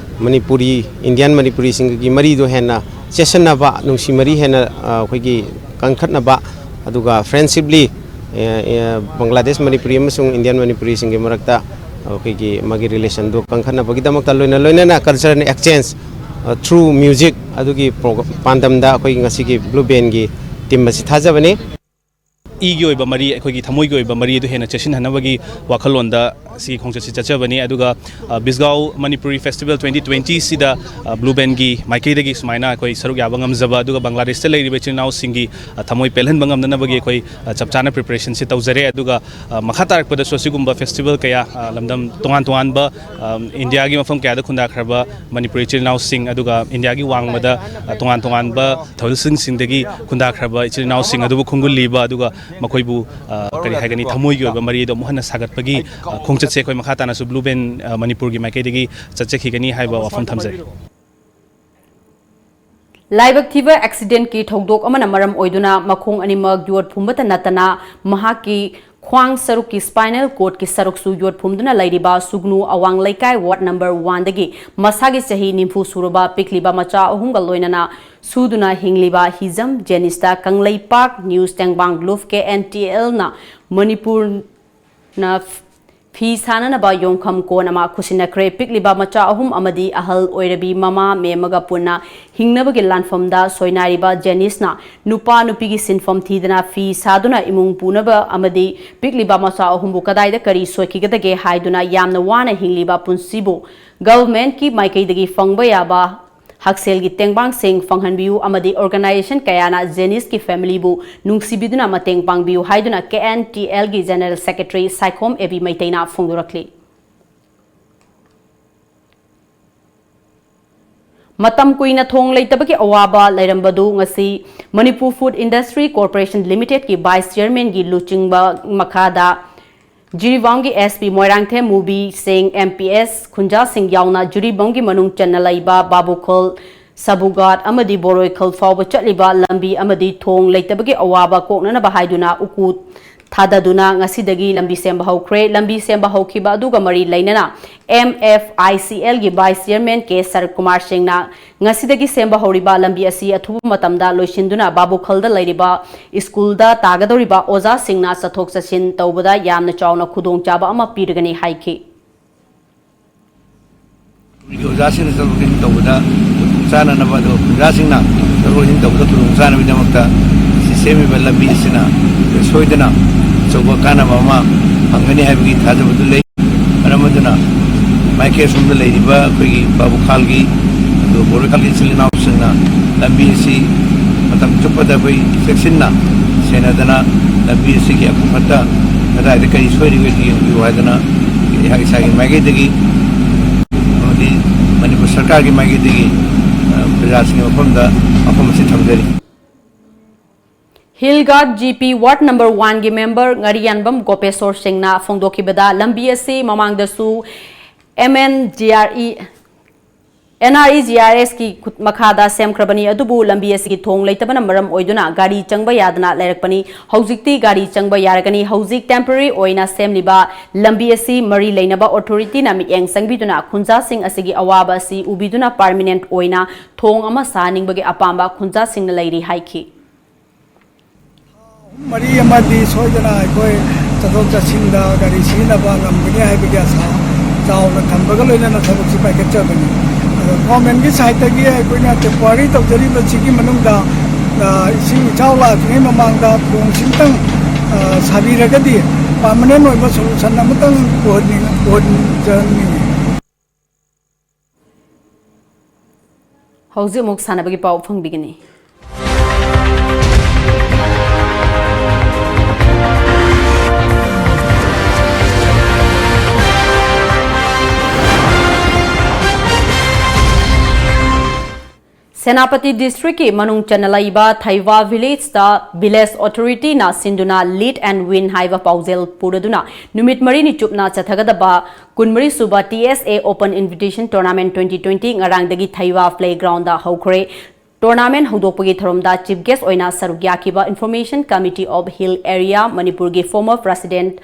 ꯃꯅꯤꯄꯨꯔꯤ, ꯏꯟꯗꯤꯌꯥꯟ ꯃꯅꯤꯄꯨꯔꯤꯁꯤꯡꯒꯤ ꯃꯔꯤꯗꯣ ꯍꯦꯟꯅ ꯆꯦꯠꯁꯤꯟꯅꯕ, ꯅꯨꯡꯁꯤ ꯃꯔꯤ ꯍꯦꯟꯅ, ꯑ, ꯑꯩꯈꯣꯏꯒꯤ ꯀꯟꯈꯠꯅꯕ, ꯑꯗꯨꯒ ꯐ꯭ꯔꯦꯟꯁꯤꯞꯂꯤ, ꯑ, ꯑ, ꯕꯪꯒ꯭ꯂꯥꯗꯦꯁ ꯃꯅꯤꯄꯨꯔꯤ ꯑꯃꯁꯨꯡ ꯏꯟꯗꯤꯌꯥꯟ ꯃꯅꯤꯄꯨꯔꯤꯁꯤꯡꯒꯤ ꯃꯔꯛꯇ ꯑꯩꯈꯣꯏꯒꯤ ꯃꯥꯒꯤ ꯔꯤꯂꯦꯁꯟꯗꯨ ꯀꯟꯈꯠꯅꯕꯒꯤꯗꯃꯛꯇ, ꯂꯣꯏꯅ ꯂꯣꯏꯅꯅ ꯀꯜꯆꯔꯦꯜ ꯑꯦꯛꯁꯆꯦꯟꯖ, ꯑ, ꯊ꯭ꯔꯨ ꯃ꯭ꯌꯨꯖꯤꯛ ꯑꯗꯨꯒꯤ ꯄ꯭ꯔꯣꯒ-, ꯄꯥꯟꯗꯝꯗ ꯑꯩꯈꯣꯏꯒꯤ ꯉꯁꯤꯒꯤ ꯕ꯭ꯂꯨ ꯕꯦꯟꯒꯤ ꯇꯤꯝ ꯑꯁꯤ ꯊꯥꯖꯕꯅꯤ꯫ ꯏꯒꯤ ꯑꯣꯏꯕ ꯃꯔꯤ, ꯑꯩꯈꯣꯏꯒꯤ ꯊꯃꯣꯏꯒꯤ ꯑꯣꯏꯕ ꯃꯔꯤ ꯑꯗꯨ ꯍꯦꯟꯅ ꯆꯦꯠꯁꯤꯟꯍꯟꯅꯕꯒꯤ ꯋꯥꯈꯜꯂꯣꯟꯗ ꯁꯤꯒꯤ ꯈꯣꯡꯆꯠꯁꯤ ꯆꯠꯆꯕꯅꯤ꯫ ꯑꯗꯨꯒ, ꯑ, ꯕꯤꯁꯒꯥꯎ ꯃꯅꯤꯄꯨꯔꯤ ꯐꯦꯁꯇꯤꯚꯦꯜ twenty twenty ꯁꯤꯗ, ꯑ, ꯕ꯭ꯂꯨ ꯕꯦꯟꯒꯤ ꯃꯥꯏꯀꯩꯗꯒꯤ ꯁꯨꯃꯥꯏꯅ ꯑꯩꯈꯣꯏ ꯁꯔꯨꯛ ꯌꯥꯕ ꯉꯝꯖꯕ, ꯑꯗꯨꯒ ꯕꯪꯒ꯭ꯂꯥꯗꯦꯁꯇ ꯂꯩꯔꯤꯕ ꯏꯆꯤꯜ ꯏꯅꯥꯎꯁꯤꯡꯒꯤ, ꯑ, ꯊꯃꯣꯏ ꯄꯦꯜꯍꯟꯕ ꯉꯝꯅꯅꯕꯒꯤ ꯑꯩꯈꯣꯏ, ꯑ, ꯆꯞ ꯆꯥꯅ ꯄ꯭ꯔꯤꯄꯦꯔꯦꯁꯟꯁꯤ ꯇꯧꯖꯔꯦ꯫ ꯑꯗꯨꯒ, ꯑ, ꯃꯈꯥ ꯇꯥꯔꯛꯄꯗꯁꯨ ꯑꯁꯤꯒꯨꯝꯕ ꯐꯦꯁꯇꯤꯚꯦꯜ ꯀꯌꯥ, ꯑ, ꯂꯝꯗꯝ ꯇꯣꯉꯥꯟ ꯇꯣꯉꯥꯟꯕ, ꯑ, ꯏꯟꯗꯤꯌꯥꯒꯤ ꯃꯐꯝ ꯀꯌꯥꯗ ꯈꯨꯟꯗꯥꯈ꯭ꯔꯕ ꯃꯅꯤꯄꯨꯔꯤ ꯏꯆꯤꯜ ꯏꯅꯥꯎꯁꯤꯡ, ꯑꯗꯨꯒ ꯏꯟꯗꯤꯌꯥꯒꯤ ꯋꯥꯡꯃꯗ, ꯑ, ꯇꯣꯉꯥꯟ ꯇꯣꯉꯥꯟꯕ ꯊꯧꯔꯤꯜꯁꯤꯡꯁꯤꯡꯗꯒꯤ ꯈꯨꯟꯗꯥꯈ꯭ꯔꯕ ꯏꯆꯤꯜ ꯏꯅꯥꯎꯁꯤꯡ ꯑꯗꯨꯕꯨ ꯈꯣꯡꯒꯨꯜ ꯂꯤꯕ, ꯑꯗꯨꯒ ꯃꯈꯣꯏꯕꯨ, ꯑ, ꯀꯔꯤ ꯍꯥꯏꯒꯅꯤ, ꯊꯃꯣꯏꯒꯤ ꯑꯣꯏꯕ ꯃꯔꯤ ꯑꯗꯨ ꯑꯃꯨꯛ ꯍꯟꯅ ꯁꯥꯒꯠꯄꯒꯤ, ꯑ, ꯈꯣꯡꯆꯠꯁꯦ ꯑꯩꯈꯣꯏ ꯃꯈꯥ ꯇꯥꯅꯁꯨ ꯕ꯭ꯂꯨ ꯕꯦꯟ, ꯑ, ꯃꯅꯤꯄꯨꯔꯒꯤ ꯃꯥꯏꯀꯩꯗꯒꯤ ꯆꯠꯆꯈꯤꯒꯅꯤ ꯍꯥꯏꯕ ꯋꯥꯐꯝ ꯊꯝꯖꯔꯤ꯫ ꯂꯥꯏꯕꯛ ꯊꯤꯕ ꯑꯦꯛꯁꯤꯗꯦꯟꯠꯀꯤ ꯊꯧꯗꯣꯛ ꯑꯃꯅ ꯃꯔꯝ ꯑꯣꯏꯗꯨꯅ ꯃꯈꯣꯡ ꯑꯅꯤꯃꯛ ꯌꯣꯠ ꯐꯨꯝꯕꯇ ꯅꯠꯇꯅ ꯃꯍꯥꯛꯀꯤ ꯈ꯭ꯋꯥꯡ ꯁꯔꯨꯛꯀꯤ ꯁ꯭ꯄꯥꯏꯅꯦꯜ ꯀꯣꯔꯗꯀꯤ ꯁꯔꯨꯛꯁꯨ ꯌꯣꯠ ꯐꯨꯝꯗꯨꯅ ꯂꯩꯔꯤꯕ ꯁꯨꯒꯅꯨ ꯑꯋꯥꯡ ꯂꯩꯀꯥꯏ ꯋꯥꯔꯗ ꯅꯝꯕꯔ ꯋꯥꯟꯗꯒꯤ ꯃꯁꯥꯒꯤ ꯆꯍꯤ ꯅꯤꯐꯨ ꯁꯨꯔꯕ ꯄꯤꯛꯂꯤꯕ ꯃꯆꯥ ꯑꯍꯨꯝꯒ ꯂꯣꯏꯅꯅ ꯁꯨꯗꯨꯅ ꯍꯤꯡꯂꯤꯕ ꯍꯤꯖꯝ ꯖꯦꯅꯤꯁꯇ ꯀꯪꯂꯩꯄꯥꯛ ꯅ꯭ꯌꯨꯁ ꯇꯦꯡꯕꯥꯡ ꯒ꯭ꯂꯨꯞ, ꯀꯦ ꯑꯦꯟ ꯇꯤ ꯑꯦꯜꯅ ꯃꯅꯤꯄꯨꯔꯅ ꯐꯤ ꯁꯥꯅꯅꯕ ꯌꯣꯡꯈꯝ ꯀꯣꯟ ꯑꯃ ꯈꯨꯠꯁꯤꯟꯅꯈ꯭ꯔꯦ꯫ ꯄꯤꯛꯂꯤꯕ ꯃꯆꯥ ꯑꯍꯨꯝ ꯑꯃꯗꯤ ꯑꯍꯜ ꯑꯣꯏꯔꯕꯤ ꯃꯃꯥ ꯃꯦꯝꯃꯒ ꯄꯨꯟꯅ ꯍꯤꯡꯅꯕꯒꯤ ꯂꯥꯟꯐꯝꯗ ꯁꯣꯏꯅꯥꯏꯔꯤꯕ ꯖꯦꯅꯤꯁꯅ ꯅꯨꯄꯥ ꯅꯨꯄꯤꯒꯤ ꯁꯤꯟꯐꯝ ꯊꯤꯗꯅ ꯐꯤ ꯁꯥꯗꯨꯅ ꯏꯃꯨꯡ ꯄꯨꯅꯕ ꯑꯃꯗꯤ ꯄꯤꯛꯂꯤꯕ ꯃꯆꯥ ꯑꯍꯨꯝꯕꯨ ꯀꯗꯥꯏꯗ ꯀꯔꯤ ꯁꯣꯏꯈꯤꯒꯗꯒꯦ ꯍꯥꯏꯗꯨꯅ ꯌꯥꯝꯅ ꯋꯥꯅ ꯍꯤꯡꯂꯤꯕ ꯄꯨꯟꯁꯤꯕꯨ ꯒꯚꯔꯟꯃꯦꯟꯠꯀꯤ ꯃꯥꯏꯀꯩꯗꯒꯤ ꯐꯪꯕ ꯌꯥꯕ ꯍꯛꯁꯦꯜꯒꯤ ꯇꯦꯡꯕꯥꯡꯁꯤꯡ ꯐꯪꯍꯟꯕꯤꯌꯨ ꯑꯃꯗꯤ ꯑꯣꯔꯒꯅꯥꯏꯖꯦꯁꯟ ꯀꯌꯥꯅ ꯖꯦꯅꯤꯁꯀꯤ ꯐꯦꯃꯤꯂꯤꯕꯨ ꯅꯨꯡꯁꯤꯕꯤꯗꯨꯅ ꯃꯇꯦꯡ ꯄꯥꯡꯕꯤꯌꯨ ꯍꯥꯏꯗꯨꯅ ꯀꯦ ꯑꯦꯟ ꯇꯤ ꯑꯦꯜꯒꯤ general secretary Saikhom A B ꯃꯩꯇꯩꯅ ꯐꯣꯡꯗꯣꯔꯛꯂꯤ꯫ ꯃꯇꯝ ꯀꯨꯏꯅ ꯊꯣꯡ ꯂꯩꯇꯕꯒꯤ ꯑꯋꯥꯕ ꯂꯩꯔꯝꯕꯗꯨ ꯉꯁꯤ ꯃꯅꯤꯄꯨꯔ ꯐꯨꯗ ꯏꯟꯗꯁꯇ꯭ꯔꯤ ꯀꯣꯔꯄꯣꯔꯦꯁꯟ ꯂꯤꯃꯤꯇꯦꯗꯀꯤ ꯚꯥꯏꯁ ꯆꯤꯌꯔꯃꯦꯟꯒꯤ ꯂꯨꯆꯤꯡꯕ ꯃꯈꯥꯗ ꯖꯤꯔꯤꯕꯥꯝꯒꯤ ꯑꯦꯁ ꯄꯤ ꯃꯣꯏꯔꯥꯡꯊꯦꯝ ꯃꯨꯕꯤ ꯁꯤꯡ, ꯑꯦꯝ ꯄꯤ ꯑꯦꯁ ꯈꯨꯟꯖꯥꯁꯤꯡ ꯌꯥꯎꯅ ꯖꯤꯔꯤꯕꯥꯝꯒꯤ ꯃꯅꯨꯡ ꯆꯟꯅ ꯂꯩꯕ ꯕꯥꯕꯨꯈꯣꯜ, ꯁꯥꯕꯨꯒꯥꯠ ꯑꯃꯗꯤ ꯕꯣꯔꯣꯏꯈꯜ ꯐꯥꯎꯕ ꯆꯠꯂꯤꯕ ꯂꯝꯕꯤ ꯑꯃꯗꯤ ꯊꯣꯡ ꯂꯩꯇꯕꯒꯤ ꯑꯋꯥꯕ ꯀꯣꯛꯅꯅꯕ ꯍꯥꯏꯗꯨꯅ ꯎꯀꯨ ꯊꯥꯗꯗꯨꯅ ꯉꯁꯤꯗꯒꯤ ꯂꯝꯕꯤ ꯁꯦꯝꯕ ꯍꯧꯈ꯭ꯔꯦ꯫ ꯂꯝꯕꯤ ꯁꯦꯝꯕ ꯍꯧꯈꯤꯕ ꯑꯗꯨꯒ ꯃꯔꯤ ꯂꯩꯅꯅ M F I C algae vice chairman ꯀꯦ ꯁꯔꯠꯀꯨꯃꯥꯔ ꯁꯤꯡꯅ ꯉꯁꯤꯗꯒꯤ ꯁꯦꯝꯕ ꯍꯧꯔꯤꯕ ꯂꯝꯕꯤ ꯑꯁꯤ ꯑꯊꯨꯕ ꯃꯇꯝꯗ ꯂꯣꯏꯁꯤꯟꯗꯨꯅ ꯕꯥꯕꯨꯈꯜꯗ ꯂꯩꯔꯤꯕ ꯁ꯭ꯀꯨꯜꯗ ꯇꯥꯒꯗꯧꯔꯤꯕ ꯑꯣꯖꯥꯁꯤꯡꯅ ꯆꯠꯊꯣꯛ ꯆꯠꯁꯤꯟ ꯇꯧꯕꯗ ꯌꯥꯝꯅ ꯆꯥꯎꯅ ꯈꯨꯗꯣꯡꯆꯥꯕ ꯑꯃ ꯄꯤꯔꯒꯅꯤ ꯍꯥꯏꯈꯤ꯫ ꯁ꯭ꯀꯨꯜꯒꯤ ꯑꯣꯖꯥꯁꯤꯡꯅ ꯆꯠꯊꯣꯛ ꯆꯠꯁꯤꯟ ꯇꯧꯕꯗ ꯈꯨꯗꯣꯡ ꯆꯥꯅꯅꯕ, ꯑꯗꯨꯒ ꯑꯣꯖꯥꯁꯤꯡꯅ ꯆꯠꯊꯣꯛ ꯆꯠꯁꯤꯟ ꯇꯧꯕꯗ ꯈꯨꯗꯣꯡ ꯆꯥꯅꯕꯒꯤꯗꯃꯛꯇ ꯁꯤ ꯁꯦꯝꯃꯤꯕ ꯂꯝꯕꯤ ꯑꯁꯤꯅ ꯁꯣꯏꯗꯅ ꯑꯆꯧꯕ ꯀꯥꯟꯅꯕ ꯑꯃ ꯐꯪꯒꯅꯤ ꯍꯥꯏꯕꯒꯤ ꯊꯥꯖꯕꯗꯨ ꯂꯩ꯫ ꯃꯔꯝ ꯑꯗꯨꯅ ꯃꯥꯏꯀꯩ ꯑꯁꯣꯝꯗ ꯂꯩꯔꯤꯕ ꯑꯩꯈꯣꯏꯒꯤ ꯕꯥꯕꯨꯈꯥꯜꯒꯤ ꯑꯗꯨꯒ ꯕꯣꯔꯣꯏꯈꯥꯜꯒꯤ ꯏꯆꯤꯜ ꯏꯅꯥꯎꯁꯤꯡꯅ ꯂꯝꯕꯤ ꯑꯁꯤ ꯃꯇꯝ ꯆꯨꯞꯄꯗ ꯑꯩꯈꯣꯏ ꯆꯦꯛꯁꯤꯟꯅ ꯁꯦꯟꯅꯗꯅ ꯂꯝꯕꯤ ꯑꯁꯤꯒꯤ ꯑꯐ ꯐꯠꯇ ꯀꯗꯥꯏꯗ ꯀꯔꯤ ꯁꯣꯏꯔꯤꯕꯒꯦ ꯌꯦꯡꯕꯤꯌꯨ ꯍꯥꯏꯗꯅ ꯑꯩꯍꯥꯛ ꯏꯁꯥꯒꯤ ꯃꯥꯏꯀꯩꯗꯒꯤ ꯑꯃꯗꯤ ꯃꯅꯤꯄꯨꯔ ꯁꯔꯀꯥꯔꯒꯤ ꯃꯥꯏꯀꯩꯗꯒꯤ, ꯑ, ꯄ꯭ꯔꯖꯥꯁꯤꯡꯒꯤ ꯃꯐꯝꯗ ꯋꯥꯐꯝ ꯑꯁꯤ ꯊꯝꯖꯔꯤ꯫ ꯍꯤꯜ ꯒꯥꯔꯗ ꯖꯤ ꯄꯤ ꯋꯥꯔꯗ ꯅꯝꯕꯔ ꯋꯥꯟꯒꯤ ꯃꯦꯝꯕꯔ ꯉꯥꯔꯤꯌꯥꯟꯕꯝ ꯒꯣꯄꯦꯁꯣꯔ ꯁꯤꯡꯅ ꯐꯣꯡꯗꯣꯛꯈꯤꯕꯗ ꯂꯝꯕꯤ ꯑꯁꯤ ꯃꯃꯥꯡꯗꯁꯨ M N G R E, N R E G R ꯑꯦꯁꯀꯤ ꯈꯨꯠ ꯃꯈꯥꯗ ꯁꯦꯝꯈ꯭ꯔꯕꯅꯤ, ꯑꯗꯨꯕꯨ ꯂꯝꯕꯤ ꯑꯁꯤꯒꯤ ꯊꯣꯡ ꯂꯩꯇꯕꯅ ꯃꯔꯝ ꯑꯣꯏꯗꯨꯅ ꯒꯥꯔꯤ ꯆꯪꯕ ꯌꯥꯗꯅ ꯂꯩꯔꯛꯄꯅꯤ꯫ ꯍꯧꯖꯤꯛꯇꯤ ꯒꯥꯔꯤ ꯆꯪꯕ ꯌꯥꯔꯒꯅꯤ꯫ ꯍꯧꯖꯤꯛ ꯇꯦꯝꯄꯔꯔꯤ ꯑꯣꯏꯅ ꯁꯦꯝꯂꯤꯕ ꯂꯝꯕꯤ ꯑꯁꯤ ꯃꯔꯤ ꯂꯩꯅꯕ ꯑꯣꯊꯣꯔꯤꯇꯤꯅ ꯃꯤꯠꯌꯦꯡ ꯆꯪꯕꯤꯗꯨꯅ ꯈꯨꯟꯖꯥꯁꯤꯡ ꯑꯁꯤꯒꯤ ꯑꯋꯥꯕ ꯑꯁꯤ ꯎꯕꯤꯗꯨꯅ ꯄꯥꯔꯃꯤꯅꯦꯟꯠ ꯑꯣꯏꯅ ꯊꯣꯡ ꯑꯃ ꯁꯥꯍꯟꯅꯤꯡꯕꯒꯤ ꯑꯄꯥꯝꯕ ꯈꯨꯟꯖꯥꯁꯤꯡꯅ ꯂꯩꯔꯤ ꯍꯥꯏꯈꯤ꯫ ꯃꯔꯤ ꯑꯃꯗꯤ ꯁꯣꯏꯗꯅ ꯑꯩꯈꯣꯏ ꯆꯠꯊꯣꯛ ꯆꯠꯁꯤꯟꯗ ꯒꯥꯔꯤ ꯁꯤꯖꯤꯟꯅꯕ ꯉꯝꯒꯅꯤ ꯍꯥꯏꯕꯒꯤ ꯑꯁꯥ ꯆꯥꯎꯅ ꯊꯝꯕꯒ ꯂꯣꯏꯅꯅ ꯊꯕꯛꯁꯤ ꯄꯥꯏꯈꯠꯆꯕꯅꯤ꯫ ꯑꯗꯣ ꯒꯣꯔꯃꯦꯟꯒꯤ ꯁꯥꯏꯠꯇꯒꯤ ꯑꯩꯈꯣꯏꯅ ꯇꯦꯝꯄꯣꯔꯔꯤ ꯇꯧꯖꯔꯤꯕꯁꯤꯒꯤ ꯃꯅꯨꯡꯗ, ꯑ, ꯏꯁꯤꯡ ꯏꯆꯥꯎ ꯂꯥꯛꯇ꯭ꯔꯤꯉꯩ ꯃꯃꯥꯡꯗ ꯊꯣꯡꯁꯤꯝꯇꯪ, ꯑ, ꯁꯥꯕꯤꯔꯒꯗꯤ ꯄꯥꯔꯃꯅꯦꯟ ꯑꯣꯏꯕ ꯁꯣꯂꯨꯁꯟ ꯑꯃꯇꯪ ꯄꯨꯍꯟꯅꯤꯡ-, ꯄꯨꯍꯟꯖꯅꯤꯡꯉꯤ꯫ ꯍꯧꯖꯤꯛ ꯑꯃꯨꯛ ꯁꯥꯟꯅꯕꯒꯤ ꯄꯥꯎ ꯐꯪꯕꯤꯒꯅꯤ꯫ ꯁꯦꯅꯥꯄꯇꯤ ꯗꯤꯁꯇ꯭ꯔꯤꯛꯀꯤ ꯃꯅꯨꯡ ꯆꯟꯅ ꯂꯩꯕ ꯊꯩꯋꯥ ꯚꯤꯂꯦꯖꯇ ꯚꯤꯂꯦꯖ ꯑꯣꯊꯣꯔꯤꯇꯤꯅ ꯁꯤꯟꯗꯨꯅ Lead and Win ꯍꯥꯏꯕ ꯄꯥꯎꯖꯦꯜ ꯄꯨꯔꯗꯨꯅ ꯅꯨꯃꯤꯠ ꯃꯔꯤꯅꯤ ꯆꯨꯞꯅ ꯆꯠꯊꯒꯗꯕ ꯀꯨꯟꯃꯔꯤ ꯁꯨꯕ T S A Open Invitation Tournament twenty twenty ꯉꯔꯥꯡꯗꯒꯤ ꯊꯩꯋꯥ ꯄ꯭ꯂꯦꯒ꯭ꯔꯥꯎꯟꯗ ꯍꯧꯈ꯭ꯔꯦ꯫ ꯇꯣꯔꯅꯥꯃꯦꯟ ꯍꯧꯗꯣꯛꯄꯒꯤ ꯊꯧꯔꯝꯗ ꯆꯤꯐ ꯒꯦꯁ ꯑꯣꯏꯅ ꯁꯔꯨꯛ ꯌꯥꯈꯤꯕ Information Committee of Hill Area ꯃꯅꯤꯄꯨꯔꯒꯤ former president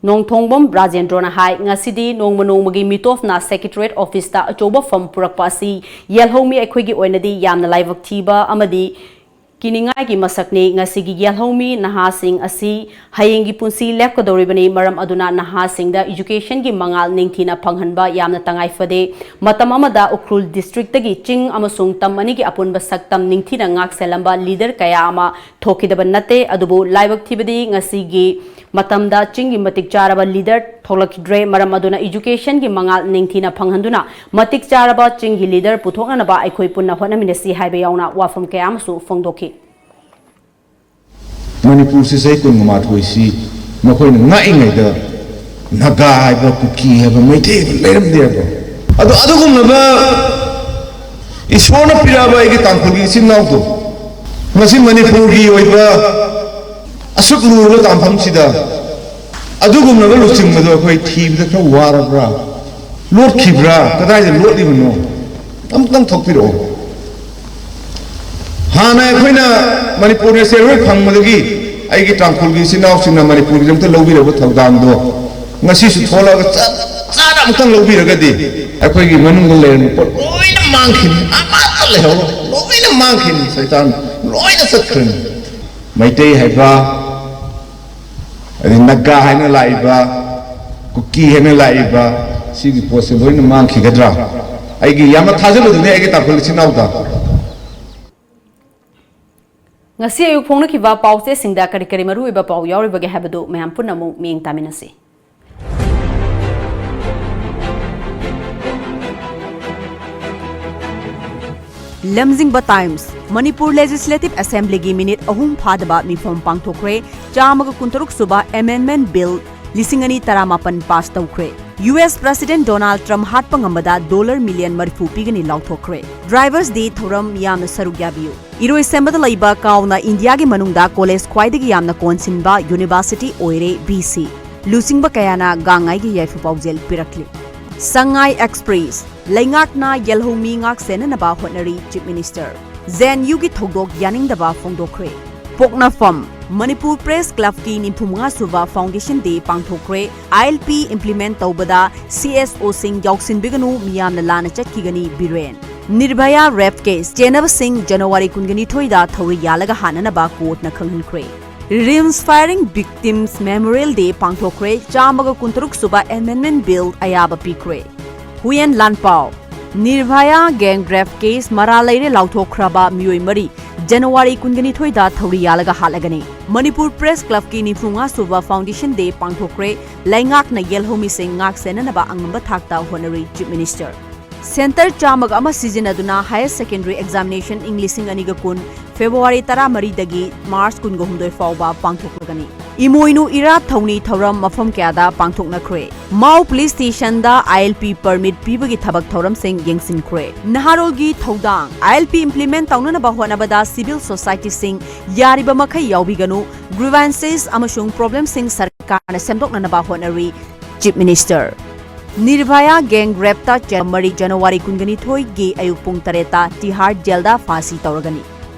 ꯅꯣꯡꯊꯣꯡꯕꯝ ꯔꯥꯖꯦꯟꯗ꯭ꯔꯣꯅ ꯍꯥꯏ, ꯉꯁꯤꯗꯤ ꯅꯣꯡꯃ ꯅꯣꯡꯃꯒꯤ ꯃꯤꯇꯣꯞꯅ ꯁꯦꯀ꯭ꯔꯦꯇꯔꯤꯌꯦꯠ ꯑꯣꯐꯤꯁꯇ ꯑꯆꯧꯕ ꯐꯝ ꯄꯨꯔꯛꯄ ꯑꯁꯤ ꯌꯦꯜꯍꯧꯃꯤ ꯑꯩꯈꯣꯏꯒꯤ ꯑꯣꯏꯅꯗꯤ ꯌꯥꯝꯅ ꯂꯥꯏꯕꯛ ꯊꯤꯕ ꯑꯃꯗꯤ ꯀꯤꯅꯤꯡꯉꯥꯏꯒꯤ ꯃꯁꯛꯅꯤ꯫ ꯉꯁꯤꯒꯤ ꯌꯦꯜꯍꯧꯃꯤ ꯅꯍꯥꯁꯤꯡ ꯑꯁꯤ ꯍꯌꯦꯡꯒꯤ ꯄꯨꯟꯁꯤ ꯂꯦꯞꯀꯗꯧꯔꯤꯕꯅꯤ꯫ ꯃꯔꯝ ꯑꯗꯨꯅ ꯅꯍꯥꯁꯤꯡꯗ educationꯒꯤ ꯃꯉꯥꯜ ꯅꯤꯡꯊꯤꯅ ꯐꯪꯍꯟꯕ ꯌꯥꯝꯅ ꯇꯉꯥꯏ ꯐꯗꯦ꯫ ꯃꯇꯝ ꯑꯃꯗ ꯎꯈ꯭ꯔꯨꯜ ꯗꯤꯁꯇ꯭ꯔꯤꯛꯇꯒꯤ ꯆꯤꯡ ꯑꯃꯁꯨꯡ ꯇꯝ ꯑꯅꯤꯒꯤ ꯑꯄꯨꯟꯕ ꯁꯛꯇꯝ ꯅꯤꯡꯊꯤꯅ ꯉꯥꯛ ꯁꯦꯜꯂꯝꯕ leader ꯀꯌꯥ ꯑꯃ ꯊꯣꯛꯈꯤꯗꯕ ꯅꯠꯇꯦ꯫ ꯑꯗꯨꯕꯨ ꯂꯥꯏꯕꯛ ꯊꯤꯕꯗꯤ ꯉꯁꯤꯒꯤ ꯃꯇꯝꯗ ꯆꯤꯡꯒꯤ ꯃꯇꯤꯛ ꯆꯥꯔꯕ leader ꯊꯣꯛꯂꯛꯈꯤꯗ꯭ꯔꯦ꯫ ꯃꯔꯝ ꯑꯗꯨꯅ educationꯒꯤ ꯃꯉꯥꯜ ꯅꯤꯡꯊꯤꯅ ꯐꯪꯍꯟꯗꯨꯅ ꯃꯇꯤꯛ ꯆꯥꯔꯕ ꯆꯤꯡꯒꯤ leader ꯄꯨꯊꯣꯛꯅꯅꯕ ꯑꯩꯈꯣꯏ ꯄꯨꯟꯅ ꯍꯣꯠꯅꯃꯤꯟꯅꯁꯤ ꯍꯥꯏꯕ ꯌꯥꯎꯅ ꯋꯥꯐꯝ ꯀꯌꯥ ꯑꯃꯁꯨ ꯐꯣꯡꯗꯣꯛꯈꯤ꯫ ꯃꯅꯤꯄꯨꯔꯁꯤ ꯆꯍꯤ ꯀꯨꯟꯃꯥꯊꯣꯏꯁꯤ ꯃꯈꯣꯏꯅ ꯉꯥꯛꯏꯉꯩꯗ ꯅꯥꯒꯥ ꯍꯥꯏꯕ, ꯀꯨꯀꯤ ꯍꯥꯏꯕ, ꯃꯩꯇꯩ ꯍꯥꯏꯕ ꯂꯩꯔꯝꯗꯦ ꯍꯥꯏꯕ꯫ ꯑꯗꯣ ꯑꯗꯨꯒꯨꯝꯂꯕ ꯏꯁꯣꯔꯅ ꯄꯤꯔꯛꯑꯕ ꯑꯩꯒꯤ ꯇꯥꯡꯈꯨꯜꯒꯤ ꯏꯆꯤꯟ ꯏꯅꯥꯎꯗꯣ ꯉꯁꯤ ꯃꯅꯤꯄꯨꯔꯒꯤ ꯑꯣꯏꯕ ꯑꯁꯨꯛ ꯂꯨꯔꯕ ꯇꯥꯡꯐꯝꯁꯤꯗ ꯑꯗꯨꯒꯨꯝꯂꯕ ꯂꯨꯆꯤꯡꯕꯗꯣ ꯑꯩꯈꯣꯏ ꯊꯤꯕꯗ ꯈꯔ ꯋꯥꯔꯕ꯭ꯔꯥ? ꯂꯣꯠꯈꯤꯕ꯭ꯔꯥ? ꯀꯗꯥꯏꯗ ꯂꯣꯠꯂꯤꯕꯅꯣ? ꯑꯃꯨꯛꯇꯪ ꯊꯣꯛꯄꯤꯔꯛꯑꯣ꯫ ꯍꯥꯟꯅ ꯑꯩꯈꯣꯏꯅ ꯃꯅꯤꯄꯨꯔ ꯅꯦꯁꯅꯦꯜ ꯍꯣꯏ ꯐꯪꯕꯗꯒꯤ ꯑꯩꯒꯤ ꯇꯥꯡꯈꯨꯜꯒꯤ ꯏꯆꯤꯟ ꯏꯅꯥꯎꯁꯤꯡꯅ ꯃꯅꯤꯄꯨꯔꯒꯤꯗꯃꯛꯇ ꯂꯧꯕꯤꯔꯕ ꯊꯧꯗꯥꯡꯗꯣ ꯉꯁꯤꯁꯨ ꯊꯣꯛꯂꯛꯑꯒ ꯆꯞ ꯆꯥꯅ ꯑꯃꯨꯛꯇꯪ ꯂꯧꯕꯤꯔꯒꯗꯤ ꯑꯩꯈꯣꯏꯒꯤ ꯃꯅꯨꯡꯗ ꯂꯩꯔꯝꯕ ꯄꯣꯠ ꯂꯣꯏꯅ ꯃꯥꯡꯈꯤꯅꯤ, ꯑꯃꯠꯇ ꯂꯩꯍꯧꯔꯣꯏ, ꯂꯣꯏꯅ ꯃꯥꯡꯈꯤꯅꯤ, ꯁꯩꯇꯥꯟ ꯂꯣꯏꯅ ꯆꯠꯈ꯭ꯔꯅꯤ꯫ ꯃꯩꯇꯩ ꯍꯥꯏꯕ ꯑꯗꯩ ꯅꯥꯒꯥ ꯍꯥꯏꯅ ꯂꯥꯛꯏꯕ, ꯀꯨꯀꯤ ꯍꯥꯏꯅ ꯂꯥꯛꯏꯕ, ꯁꯤꯒꯤ ꯄꯣꯠꯁꯦ ꯂꯣꯏꯅ ꯃꯥꯡꯈꯤꯒꯗ꯭ꯔꯥ? ꯑꯩꯒꯤ ꯌꯥꯝꯅ ꯊꯥꯖꯔꯨꯗꯨꯅꯦ ꯑꯩꯒꯤ ꯇꯥꯡꯈꯨꯜ ꯏꯆꯤꯟ ꯏꯅꯥꯎꯗ꯫ ꯉꯁꯤ ꯑꯌꯨꯛ ꯐꯣꯡꯅꯈꯤꯕ ꯄꯥꯎꯆꯦꯁꯤꯡꯗ ꯀꯔꯤ ꯀꯔꯤ ꯃꯔꯨꯑꯣꯏꯕ ꯄꯥꯎ ꯌꯥꯎꯔꯤꯕꯒꯦ ꯍꯥꯏꯕꯗꯨ ꯃꯌꯥꯝ ꯄꯨꯟꯅ ꯑꯃꯨꯛ ꯃꯤꯠꯌꯦꯡ ꯇꯥꯃꯤꯟꯅꯁꯤ꯫ ꯂꯝꯖꯤꯡꯕ ꯇꯥꯏꯝꯁ꯫ ꯃꯅꯤꯄꯨꯔ ꯂꯦꯖꯤꯁꯂꯦꯇꯤꯚ ꯑꯦꯁꯦꯝꯕ꯭ꯂꯤꯒꯤ ꯃꯤꯅꯤꯠ ꯑꯍꯨꯝ ꯐꯥꯗꯕ ꯃꯤꯐꯝ ꯄꯥꯡꯊꯣꯛꯈ꯭ꯔꯦ꯫ ꯆꯥꯝꯃꯒ ꯀꯨꯟꯇꯔꯨꯛ ꯁꯨꯕ ꯑꯦꯃꯦꯟꯗꯃꯦꯟꯠ ꯕꯤꯜ ꯂꯤꯁꯤꯡ ꯑꯅꯤ ꯇꯔꯥꯃꯥꯄꯟ ꯄꯥꯁ ꯇꯧꯈ꯭ꯔꯦ꯫ U S president Donald Trump ꯍꯥꯠꯄ ꯉꯝꯕꯗ ꯗꯣꯂꯔ ꯃꯤꯂꯤꯌꯟ ꯃꯔꯤꯐꯨ ꯄꯤꯒꯅꯤ ꯂꯥꯎꯊꯣꯛꯈ꯭ꯔꯦ꯫ ꯗ꯭ꯔꯥꯏꯚꯔꯁ ꯗꯦ ꯊꯧꯔꯝ ꯃꯤꯌꯥꯝꯅ ꯁꯔꯨꯛ ꯌꯥꯕꯤꯌꯨ꯫ ꯏꯔꯣꯏꯁꯦꯝꯕꯗ ꯂꯩꯕ ꯀꯥꯎꯅ ꯏꯟꯗꯤꯌꯥꯒꯤ ꯃꯅꯨꯡꯗ ꯀꯣꯂꯦꯖ ꯈ꯭ꯋꯥꯏꯗꯒꯤ ꯌꯥꯝꯅ ꯀꯣꯟꯁꯤꯟꯕ ꯌꯨꯅꯤꯚꯔꯁꯤꯇꯤ ꯑꯣꯏꯔꯦ ꯕꯤ ꯁꯤ꯫ ꯂꯨꯆꯤꯡꯕ ꯀꯌꯥꯅ ꯒꯥꯡꯉꯥꯏꯒꯤ ꯌꯥꯏꯐ ꯄꯥꯎꯖꯦꯜ ꯄꯤꯔꯛꯂꯤ꯫ ꯁꯉꯥꯏ ꯑꯦꯛꯁꯄ꯭ꯔꯦꯁ꯫ ꯂꯩꯉꯥꯛꯅ ꯌꯦꯜꯍꯧꯃꯤ ꯉꯥꯛ ꯁꯦꯟꯅꯅꯕ ꯍꯣꯠꯅꯔꯤ ꯆꯤꯐ ꯃꯤꯅꯤꯁꯇꯔ꯫ ꯖꯦ ꯑꯦꯟ ꯌꯨꯒꯤ ꯊꯧꯗꯣꯛ ꯌꯥꯅꯤꯡꯗꯕ ꯐꯣꯡꯗꯣꯛꯈ꯭ꯔꯦ꯫ ꯄꯣꯛꯅꯐꯝ꯫ ꯃꯅꯤꯄꯨꯔ ꯄ꯭ꯔꯦꯁ ꯀ꯭ꯂꯕꯀꯤ ꯅꯤꯐꯨ ꯃꯉꯥ ꯁꯨꯕ ꯐꯥꯎꯟꯗꯦꯁꯟ ꯗꯦ ꯄꯥꯡꯊꯣꯛꯈ꯭ꯔꯦ꯫ ꯑꯥꯏ ꯑꯦꯜ ꯄꯤ ꯏꯝꯄ꯭ꯂꯤꯃꯦꯟꯠ ꯇꯧꯕꯗ ꯁꯤ ꯑꯦꯁ ꯑꯣꯁꯤꯡ ꯌꯥꯎꯁꯤꯟꯕꯤꯒꯅꯨ, ꯃꯤꯌꯥꯝꯅ ꯂꯥꯟꯅ ꯆꯠꯈꯤꯒꯅꯤ ꯕꯤꯔꯦꯟ꯫ ꯅꯤꯔꯚꯌꯥ ꯔꯦꯞ ꯀꯦꯁ ꯆꯦꯟꯅꯕꯁꯤꯡ ꯖꯅꯋꯥꯔꯤ ꯀꯨꯟꯒ ꯅꯤꯊꯣꯏꯗ ꯊꯧꯔꯤ ꯌꯥꯜꯂꯒ ꯍꯥꯠꯅꯅꯕ ꯀꯣꯔꯠꯅ ꯈꯪꯍꯟꯈ꯭ꯔꯦ꯫ ꯔꯤꯝꯁ ꯐꯥꯌꯔꯤꯡ ꯚꯤꯛꯇꯤꯝꯁ ꯃꯦꯃꯣꯔꯤꯌꯦꯜ ꯗꯦ ꯄꯥꯡꯊꯣꯛꯈ꯭ꯔꯦ꯫ ꯆꯥꯝꯃꯒ ꯀꯨꯟꯇꯔꯨꯛ ꯁꯨꯕ ꯑꯦꯃꯦꯟꯗꯃꯦꯟꯠ ꯕꯤꯜ ꯑꯌꯥꯕ ꯄꯤꯈ꯭ꯔꯦ꯫ ꯍꯨꯏꯌꯦꯟ ꯂꯥꯟꯄꯥꯎ꯫ ꯅꯤꯔꯚꯌꯥ ꯒꯦꯡ ꯔꯦꯞ ꯀꯦꯁ ꯃꯔꯥꯜ ꯂꯩꯔꯦ ꯂꯥꯎꯊꯣꯛꯈ꯭ꯔꯕ ꯃꯤꯑꯣꯏ ꯃꯔꯤ ꯖꯅꯋꯥꯔꯤ ꯀꯨꯟꯒ ꯅꯤꯊꯣꯏꯗ ꯊꯧꯔꯤ ꯌꯥꯜꯂꯒ ꯍꯥꯠꯂꯒꯅꯤ꯫ ꯃꯅꯤꯄꯨꯔ ꯄ꯭ꯔꯦꯁ ꯀ꯭ꯂꯕꯀꯤ ꯅꯤꯐꯨ ꯃꯉꯥ ꯁꯨꯕ ꯐꯥꯎꯟꯗꯦꯁꯟ ꯗꯦ ꯄꯥꯡꯊꯣꯛꯈ꯭ꯔꯦ꯫ ꯂꯩꯉꯥꯛꯅ ꯌꯦꯜꯍꯧꯃꯤꯁꯤꯡ ꯉꯥꯛ ꯁꯦꯟꯅꯅꯕ ꯑꯉꯝꯕ ꯊꯥꯛꯇ ꯍꯣꯠꯅꯔꯤ ꯆꯤꯐ ꯃꯤꯅꯤꯁꯇꯔ꯫ ꯁꯦꯟꯇꯔ ꯆꯥꯝꯃꯒ ꯑꯃ ꯁꯤꯖꯤꯟꯅꯗꯨꯅ ꯍꯥꯌꯔ ꯁꯦꯀꯦꯟꯗꯔꯤ ꯑꯦꯛꯖꯥꯃꯤꯅꯦꯁꯟ ꯏꯪ ꯂꯤꯁꯤꯡ ꯑꯅꯤꯒ ꯀꯨꯟ ꯐꯦꯕ꯭ꯔꯨꯋꯥꯔꯤ ꯇꯔꯥꯃꯔꯤꯗꯒꯤ ꯃꯥꯔꯆ ꯀꯨꯟꯒ ꯍꯨꯝꯗꯣꯏ ꯐꯥꯎꯕ ꯄꯥꯡꯊꯣꯛꯂꯒꯅꯤ꯫ ꯏꯃꯣꯏꯅꯨ ꯏꯔꯥꯠ ꯊꯧꯅꯤ ꯊꯧꯔꯝ ꯃꯐꯝ ꯀꯌꯥꯗ ꯄꯥꯡꯊꯣꯛꯅꯈ꯭ꯔꯦ꯫ ꯃꯥꯎ ꯄꯨꯂꯤꯁ ꯁ꯭ꯇꯦꯁꯟꯗ ꯑꯥꯏ ꯑꯦꯜ ꯄꯤ ꯄꯔꯃꯤꯠ ꯄꯤꯕꯒꯤ ꯊꯕꯛ ꯊꯧꯔꯝꯁꯤꯡ ꯌꯦꯡꯁꯤꯟꯈ꯭ꯔꯦ꯫ ꯅꯍꯥꯔꯣꯜꯒꯤ ꯊꯧꯗꯥꯡ꯫ ꯑꯥꯏ ꯑꯦꯜ ꯄꯤ ꯏꯝꯄ꯭ꯂꯤꯃꯦꯟꯠ ꯇꯧꯅꯅꯕ ꯍꯣꯠꯅꯕꯗ ꯁꯤꯚꯤꯜ ꯁꯣꯁꯥꯏꯇꯤꯁꯤꯡ ꯌꯥꯔꯤꯕ ꯃꯈꯩ ꯌꯥꯎꯕꯤꯒꯅꯨ꯫ ꯒ꯭ꯔꯤꯚꯥꯟꯁꯦꯁ ꯑꯃꯁꯨꯡ ꯄ꯭ꯔꯣꯕ꯭ꯂꯦꯝꯁꯤꯡ ꯁꯔꯀꯥꯔꯅ ꯁꯦꯝꯗꯣꯛꯅꯅꯕ ꯍꯣꯠꯅꯔꯤ ꯆꯤꯐ ꯃꯤꯅꯤꯁꯇꯔ꯫ ꯅꯤꯔꯚꯌꯥ ꯒꯦꯡ ꯔꯦꯞꯇ ꯆꯦꯟꯕ ꯃꯔꯤ ꯖꯅꯋꯥꯔꯤ ꯀꯨꯟꯒ ꯅꯤꯊꯣꯏꯒꯤ ꯑꯌꯨꯛ ꯄꯨꯡ ꯇꯔꯦꯠꯇ ꯇꯤꯍꯥꯔ ꯖꯦꯜꯗ ꯐꯥꯁꯤ ꯇꯧꯔꯒꯅꯤ꯫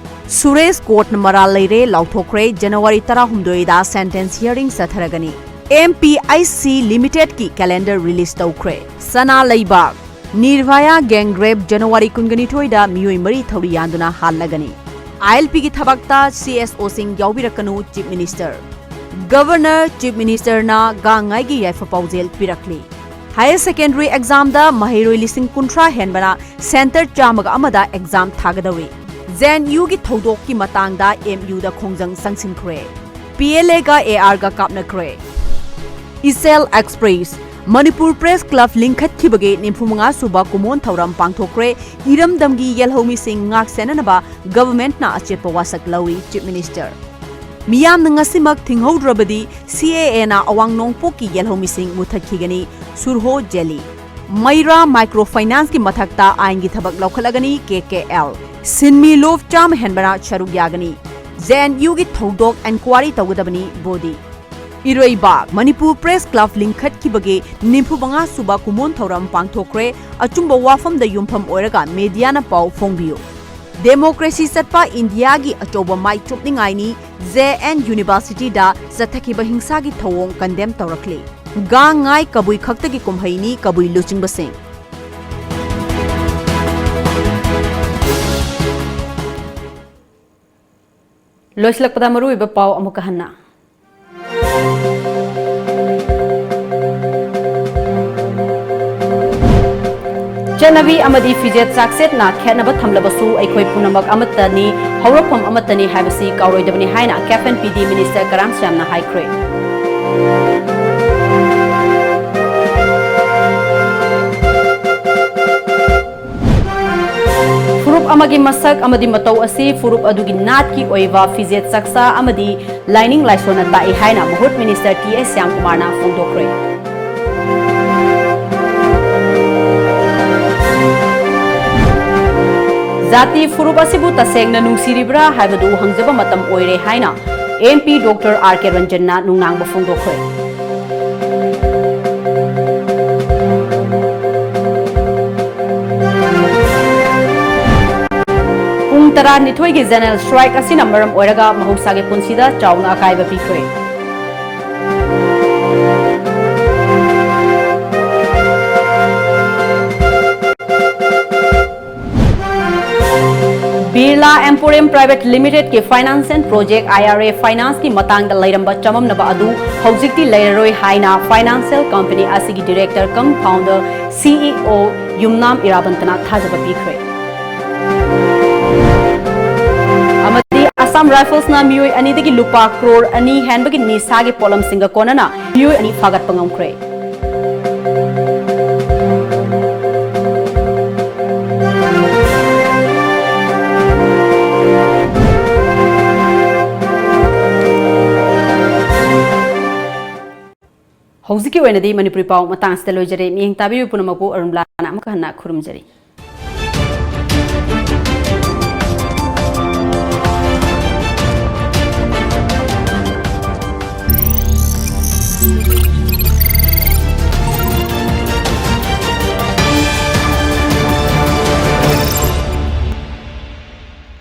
ꯁꯨꯔꯦꯁ ꯀꯣꯔꯠꯅ ꯃꯔꯥꯜ ꯂꯩꯔꯦ ꯂꯥꯎꯊꯣꯛꯈ꯭ꯔꯦ꯫ ꯖꯅꯋꯥꯔꯤ ꯇꯔꯥꯍꯨꯝꯗꯣꯏꯗ ꯁꯦꯟꯇꯦꯟꯁ ꯍꯤꯌꯔꯤꯡ ꯆꯠꯊꯔꯒꯅꯤ꯫ ꯑꯦꯝ ꯄꯤ ꯑꯥꯏ ꯁꯤ ꯂꯤꯃꯤꯇꯦꯗꯀꯤ ꯀꯦꯂꯦꯟꯗꯔ ꯔꯤꯂꯤꯖ ꯇꯧꯈ꯭ꯔꯦ꯫ ꯁꯅꯥ ꯂꯩꯕꯥꯛ꯫ ꯅꯤꯔꯚꯌꯥ ꯒꯦꯡ ꯔꯦꯞ ꯖꯅꯋꯥꯔꯤ ꯀꯨꯟꯒ ꯅꯤꯊꯣꯏꯗ ꯃꯤꯑꯣꯏ ꯃꯔꯤ ꯊꯧꯔꯤ ꯌꯥꯟꯗꯨꯅ ꯍꯥꯠꯂꯒꯅꯤ꯫ ꯑꯥꯏ ꯑꯦꯜ ꯄꯤꯒꯤ ꯊꯕꯛꯇ ꯁꯤ ꯑꯦꯁ ꯑꯣꯁꯤꯡ ꯌꯥꯎꯕꯤꯔꯛꯀꯅꯨ ꯆꯤꯐ ꯃꯤꯅꯤꯁꯇꯔ꯫ Governor, Chief Ministerꯅ ꯒꯥꯡꯉꯥꯏꯒꯤ ꯌꯥꯏꯐ ꯄꯥꯎꯖꯦꯜ ꯄꯤꯔꯛꯂꯤ꯫ Higher Secondary Examꯗ ꯃꯍꯩꯔꯣꯏ ꯂꯤꯁꯤꯡ ꯀꯨꯟꯊ꯭ꯔꯥ ꯍꯦꯟꯕꯅ Centre ꯆꯥꯝꯃꯒ ꯑꯃꯗ exam ꯊꯥꯒꯗꯧꯔꯤ꯫ JNUꯒꯤ ꯊꯧꯗꯣꯛꯀꯤ ꯃꯇꯥꯡꯗ MUꯗ ꯈꯣꯡꯖꯪ ꯆꯪꯁꯤꯟꯈ꯭ꯔꯦ꯫ PLAꯒ ARꯒ ꯀꯥꯞꯅꯈ꯭ꯔꯦ꯫ Ichel Express꯫ Manipur Press Club ꯂꯤꯡꯈꯠꯈꯤꯕꯒꯤ ꯅꯤꯐꯨ ꯃꯉꯥ ꯁꯨꯕ ꯀꯨꯝꯑꯣꯟ ꯊꯧꯔꯝ ꯄꯥꯡꯊꯣꯛꯈ꯭ꯔꯦ꯫ ꯏꯔꯝꯗꯝꯒꯤ ꯌꯦꯜꯍꯧꯃꯤꯁꯤꯡ ꯉꯥꯛ ꯁꯦꯟꯅꯅꯕ Governmentꯅ ꯑꯆꯦꯠꯄ ꯋꯥꯁꯛ ꯂꯧꯏ, Chief Minister꯫ ꯃꯤꯌꯥꯝꯅ ꯉꯁꯤꯃꯛ ꯊꯤꯡꯍꯧꯗ꯭ꯔꯕꯗꯤ CAAꯅ ꯑꯋꯥꯡ ꯅꯣꯡꯄꯣꯛꯀꯤ ꯌꯦꯜꯍꯧꯃꯤꯁꯤꯡ ꯃꯨꯊꯠꯈꯤꯒꯅꯤ, ꯁꯨꯔꯍꯣ ꯖꯦꯂꯤ꯫ ꯃꯩꯔꯥ Micro Financeꯀꯤ ꯃꯊꯛꯇ ꯑꯥꯏꯟꯒꯤ ꯊꯕꯛ ꯂꯧꯈꯠꯂꯒꯅꯤ, KKL꯫ ꯁꯤꯟꯃꯤ ꯂꯨꯞ ꯆꯥꯝꯃ ꯍꯦꯟꯕꯅ ꯁꯔꯨꯛ ꯌꯥꯒꯅꯤ꯫ JNUꯒꯤ ꯊꯧꯗꯣꯛ enquiry ꯇꯧꯒꯗꯕꯅꯤ, ꯕꯣꯗꯤ꯫ ꯏꯔꯩꯕꯥꯛ꯫ ꯃꯅꯤꯄꯨꯔ Press Club ꯂꯤꯡꯈꯠꯈꯤꯕꯒꯤ ꯅꯤꯐꯨ ꯃꯉꯥ ꯁꯨꯕ ꯀꯨꯝꯑꯣꯟ ꯊꯧꯔꯝ ꯄꯥꯡꯊꯣꯛꯈ꯭ꯔꯦ꯫ ꯑꯆꯨꯝꯕ ꯋꯥꯐꯝꯗ ꯌꯨꯝꯐꯝ ꯑꯣꯏꯔꯒ mediaꯅ ꯄꯥꯎ ꯐꯣꯡꯕꯤꯌꯨ꯫ Democracy ꯆꯠꯄ ꯏꯟꯗꯤꯌꯥꯒꯤ ꯑꯆꯧꯕ ꯃꯥꯏ ꯆꯨꯞꯅꯤꯡꯉꯥꯏꯅꯤ꯫ JN Universityꯗ ꯆꯠꯊꯈꯤꯕ ꯍꯤꯡꯁꯥꯒꯤ ꯊꯧꯑꯣꯡ condemn ꯇꯧꯔꯛꯂꯤ꯫ ꯒꯥꯡ ꯉꯥꯏ ꯀꯕꯨꯏ ꯈꯛꯇꯒꯤ ꯀꯨꯝꯍꯩꯅꯤ, ꯀꯕꯨꯏ ꯂꯨꯆꯤꯡꯕꯁꯤꯡ꯫ ꯂꯣꯏꯁꯤꯜꯂꯛꯄꯗ ꯃꯔꯨꯑꯣꯏꯕ ꯄꯥꯎ ꯑꯃꯨꯛꯀ ꯍꯟꯅ꯫ ꯆꯠꯅꯕꯤ ꯑꯃꯗꯤ ꯐꯤꯖꯦꯠ ꯆꯥꯛꯁꯦꯠꯅ ꯈꯦꯠꯅꯕ ꯊꯝꯂꯕꯁꯨ ꯑꯩꯈꯣꯏ ꯄꯨꯝꯅꯃꯛ ꯑꯃꯠꯇꯅꯤ, ꯍꯧꯔꯛꯐꯝ ꯑꯃꯠꯇꯅꯤ ꯍꯥꯏꯕꯁꯤ ꯀꯥꯎꯔꯣꯏꯗꯕꯅꯤ ꯍꯥꯏꯅ ꯀꯦꯞ ꯑꯦꯟ ꯄꯤ ꯗꯤ ꯃꯤꯅꯤꯁꯇꯔ ꯀꯔꯥꯝ ꯁ꯭ꯌꯥꯝꯅ ꯍꯥꯏꯈ꯭ꯔꯦ꯫ ꯐꯨꯔꯨꯞ ꯑꯃꯒꯤ ꯃꯁꯛ ꯑꯃꯗꯤ ꯃꯇꯧ ꯑꯁꯤ ꯐꯨꯔꯨꯞ ꯑꯗꯨꯒꯤ ꯅꯥꯠꯀꯤ ꯑꯣꯏꯕ ꯐꯤꯖꯦꯠ ꯆꯥꯛꯆꯥ ꯑꯃꯗꯤ ꯂꯥꯏꯅꯤꯡ ꯂꯥꯏꯁꯣꯟꯅ ꯇꯥꯛꯏ ꯍꯥꯏꯅ ꯃꯍꯨꯠ ꯃꯤꯅꯤꯁꯇꯔ ꯇꯤ ꯑꯦꯁ ꯁ꯭ꯌꯥꯝꯀꯨꯃꯥꯔꯅ ꯐꯣꯡꯗꯣꯛꯈ꯭ꯔꯦ꯫ ꯖꯥꯇꯤ ꯐꯨꯔꯨꯞ ꯑꯁꯤꯕꯨ ꯇꯁꯦꯡꯅ ꯅꯨꯡꯁꯤꯔꯤꯕ꯭ꯔꯥ ꯍꯥꯏꯕꯗꯨ ꯍꯪꯖꯕ ꯃꯇꯝ ꯑꯣꯏꯔꯦ ꯍꯥꯏꯅ ꯑꯦꯝ ꯄꯤ ꯗꯣꯛꯇꯔ ꯑꯥꯔ ꯀꯦ ꯔꯟꯖꯟꯅ ꯅꯨꯡꯅꯥꯡꯕ ꯐꯣꯡꯗꯣꯛꯈ꯭ꯔꯦ꯫ ꯄꯨꯡ ꯇꯔꯥꯅꯤꯊꯣꯏꯒꯤ general strike ꯑꯁꯤꯅ ꯃꯔꯝ ꯑꯣꯏꯔꯒ ꯃꯍꯧꯁꯥꯒꯤ ꯄꯨꯟꯁꯤꯗ ꯆꯥꯎꯅ ꯑꯀꯥꯏꯕ ꯄꯤꯈ꯭ꯔꯦ꯫ ꯕꯤꯔ Emporium Private Limited ꯀꯤ Finance and Project, I R A Finance ꯀꯤ ꯃꯇꯥꯡꯗ ꯂꯩꯔꯝꯕ ꯆꯃꯝꯅꯕ ꯑꯗꯨ ꯍꯧꯖꯤꯛꯇꯤ ꯂꯩꯔꯔꯣꯏ ꯍꯥꯏꯅ Financial Company ꯑꯁꯤꯒꯤ Director cum Founder, C E O ꯌꯨꯝꯅꯥꯝ ꯏꯔꯥꯕꯟꯇꯅ ꯊꯥꯖꯕ ꯄꯤꯈ꯭ꯔꯦ꯫ ꯑꯃꯗꯤ Assam Rifles ꯅ ꯃꯤꯑꯣꯏ ꯑꯅꯤꯗꯒꯤ ꯂꯨꯄꯥ ꯀ꯭ꯔꯣꯔ ꯑꯅꯤ ꯍꯦꯟꯕꯒꯤ ꯅꯤꯁꯥꯒꯤ ꯄꯣꯠꯂꯝꯁꯤꯡꯒ ꯀꯣꯟꯅꯅ ꯃꯤꯑꯣꯏ ꯑꯅꯤ ꯐꯥꯒꯠꯄ ꯉꯝꯈ꯭ꯔꯦ꯫ ꯍꯧꯖꯤꯛꯀꯤ ꯑꯣꯏꯅꯗꯤ ꯃꯅꯤꯄꯨꯔꯤ ꯄꯥꯎ ꯃꯇꯥꯡ ꯑꯁꯤꯗ ꯂꯣꯏꯖꯔꯦ꯫ ꯃꯤꯠꯌꯦꯡ ꯇꯥꯕꯤꯔꯤꯕ ꯄꯨꯝꯅꯃꯛꯄꯨ ꯑꯔꯨꯟ ꯂꯥꯟꯅ ꯑꯃꯨꯛꯀ ꯍꯟꯅ ꯈꯨꯔꯨꯝꯖꯔꯤ꯫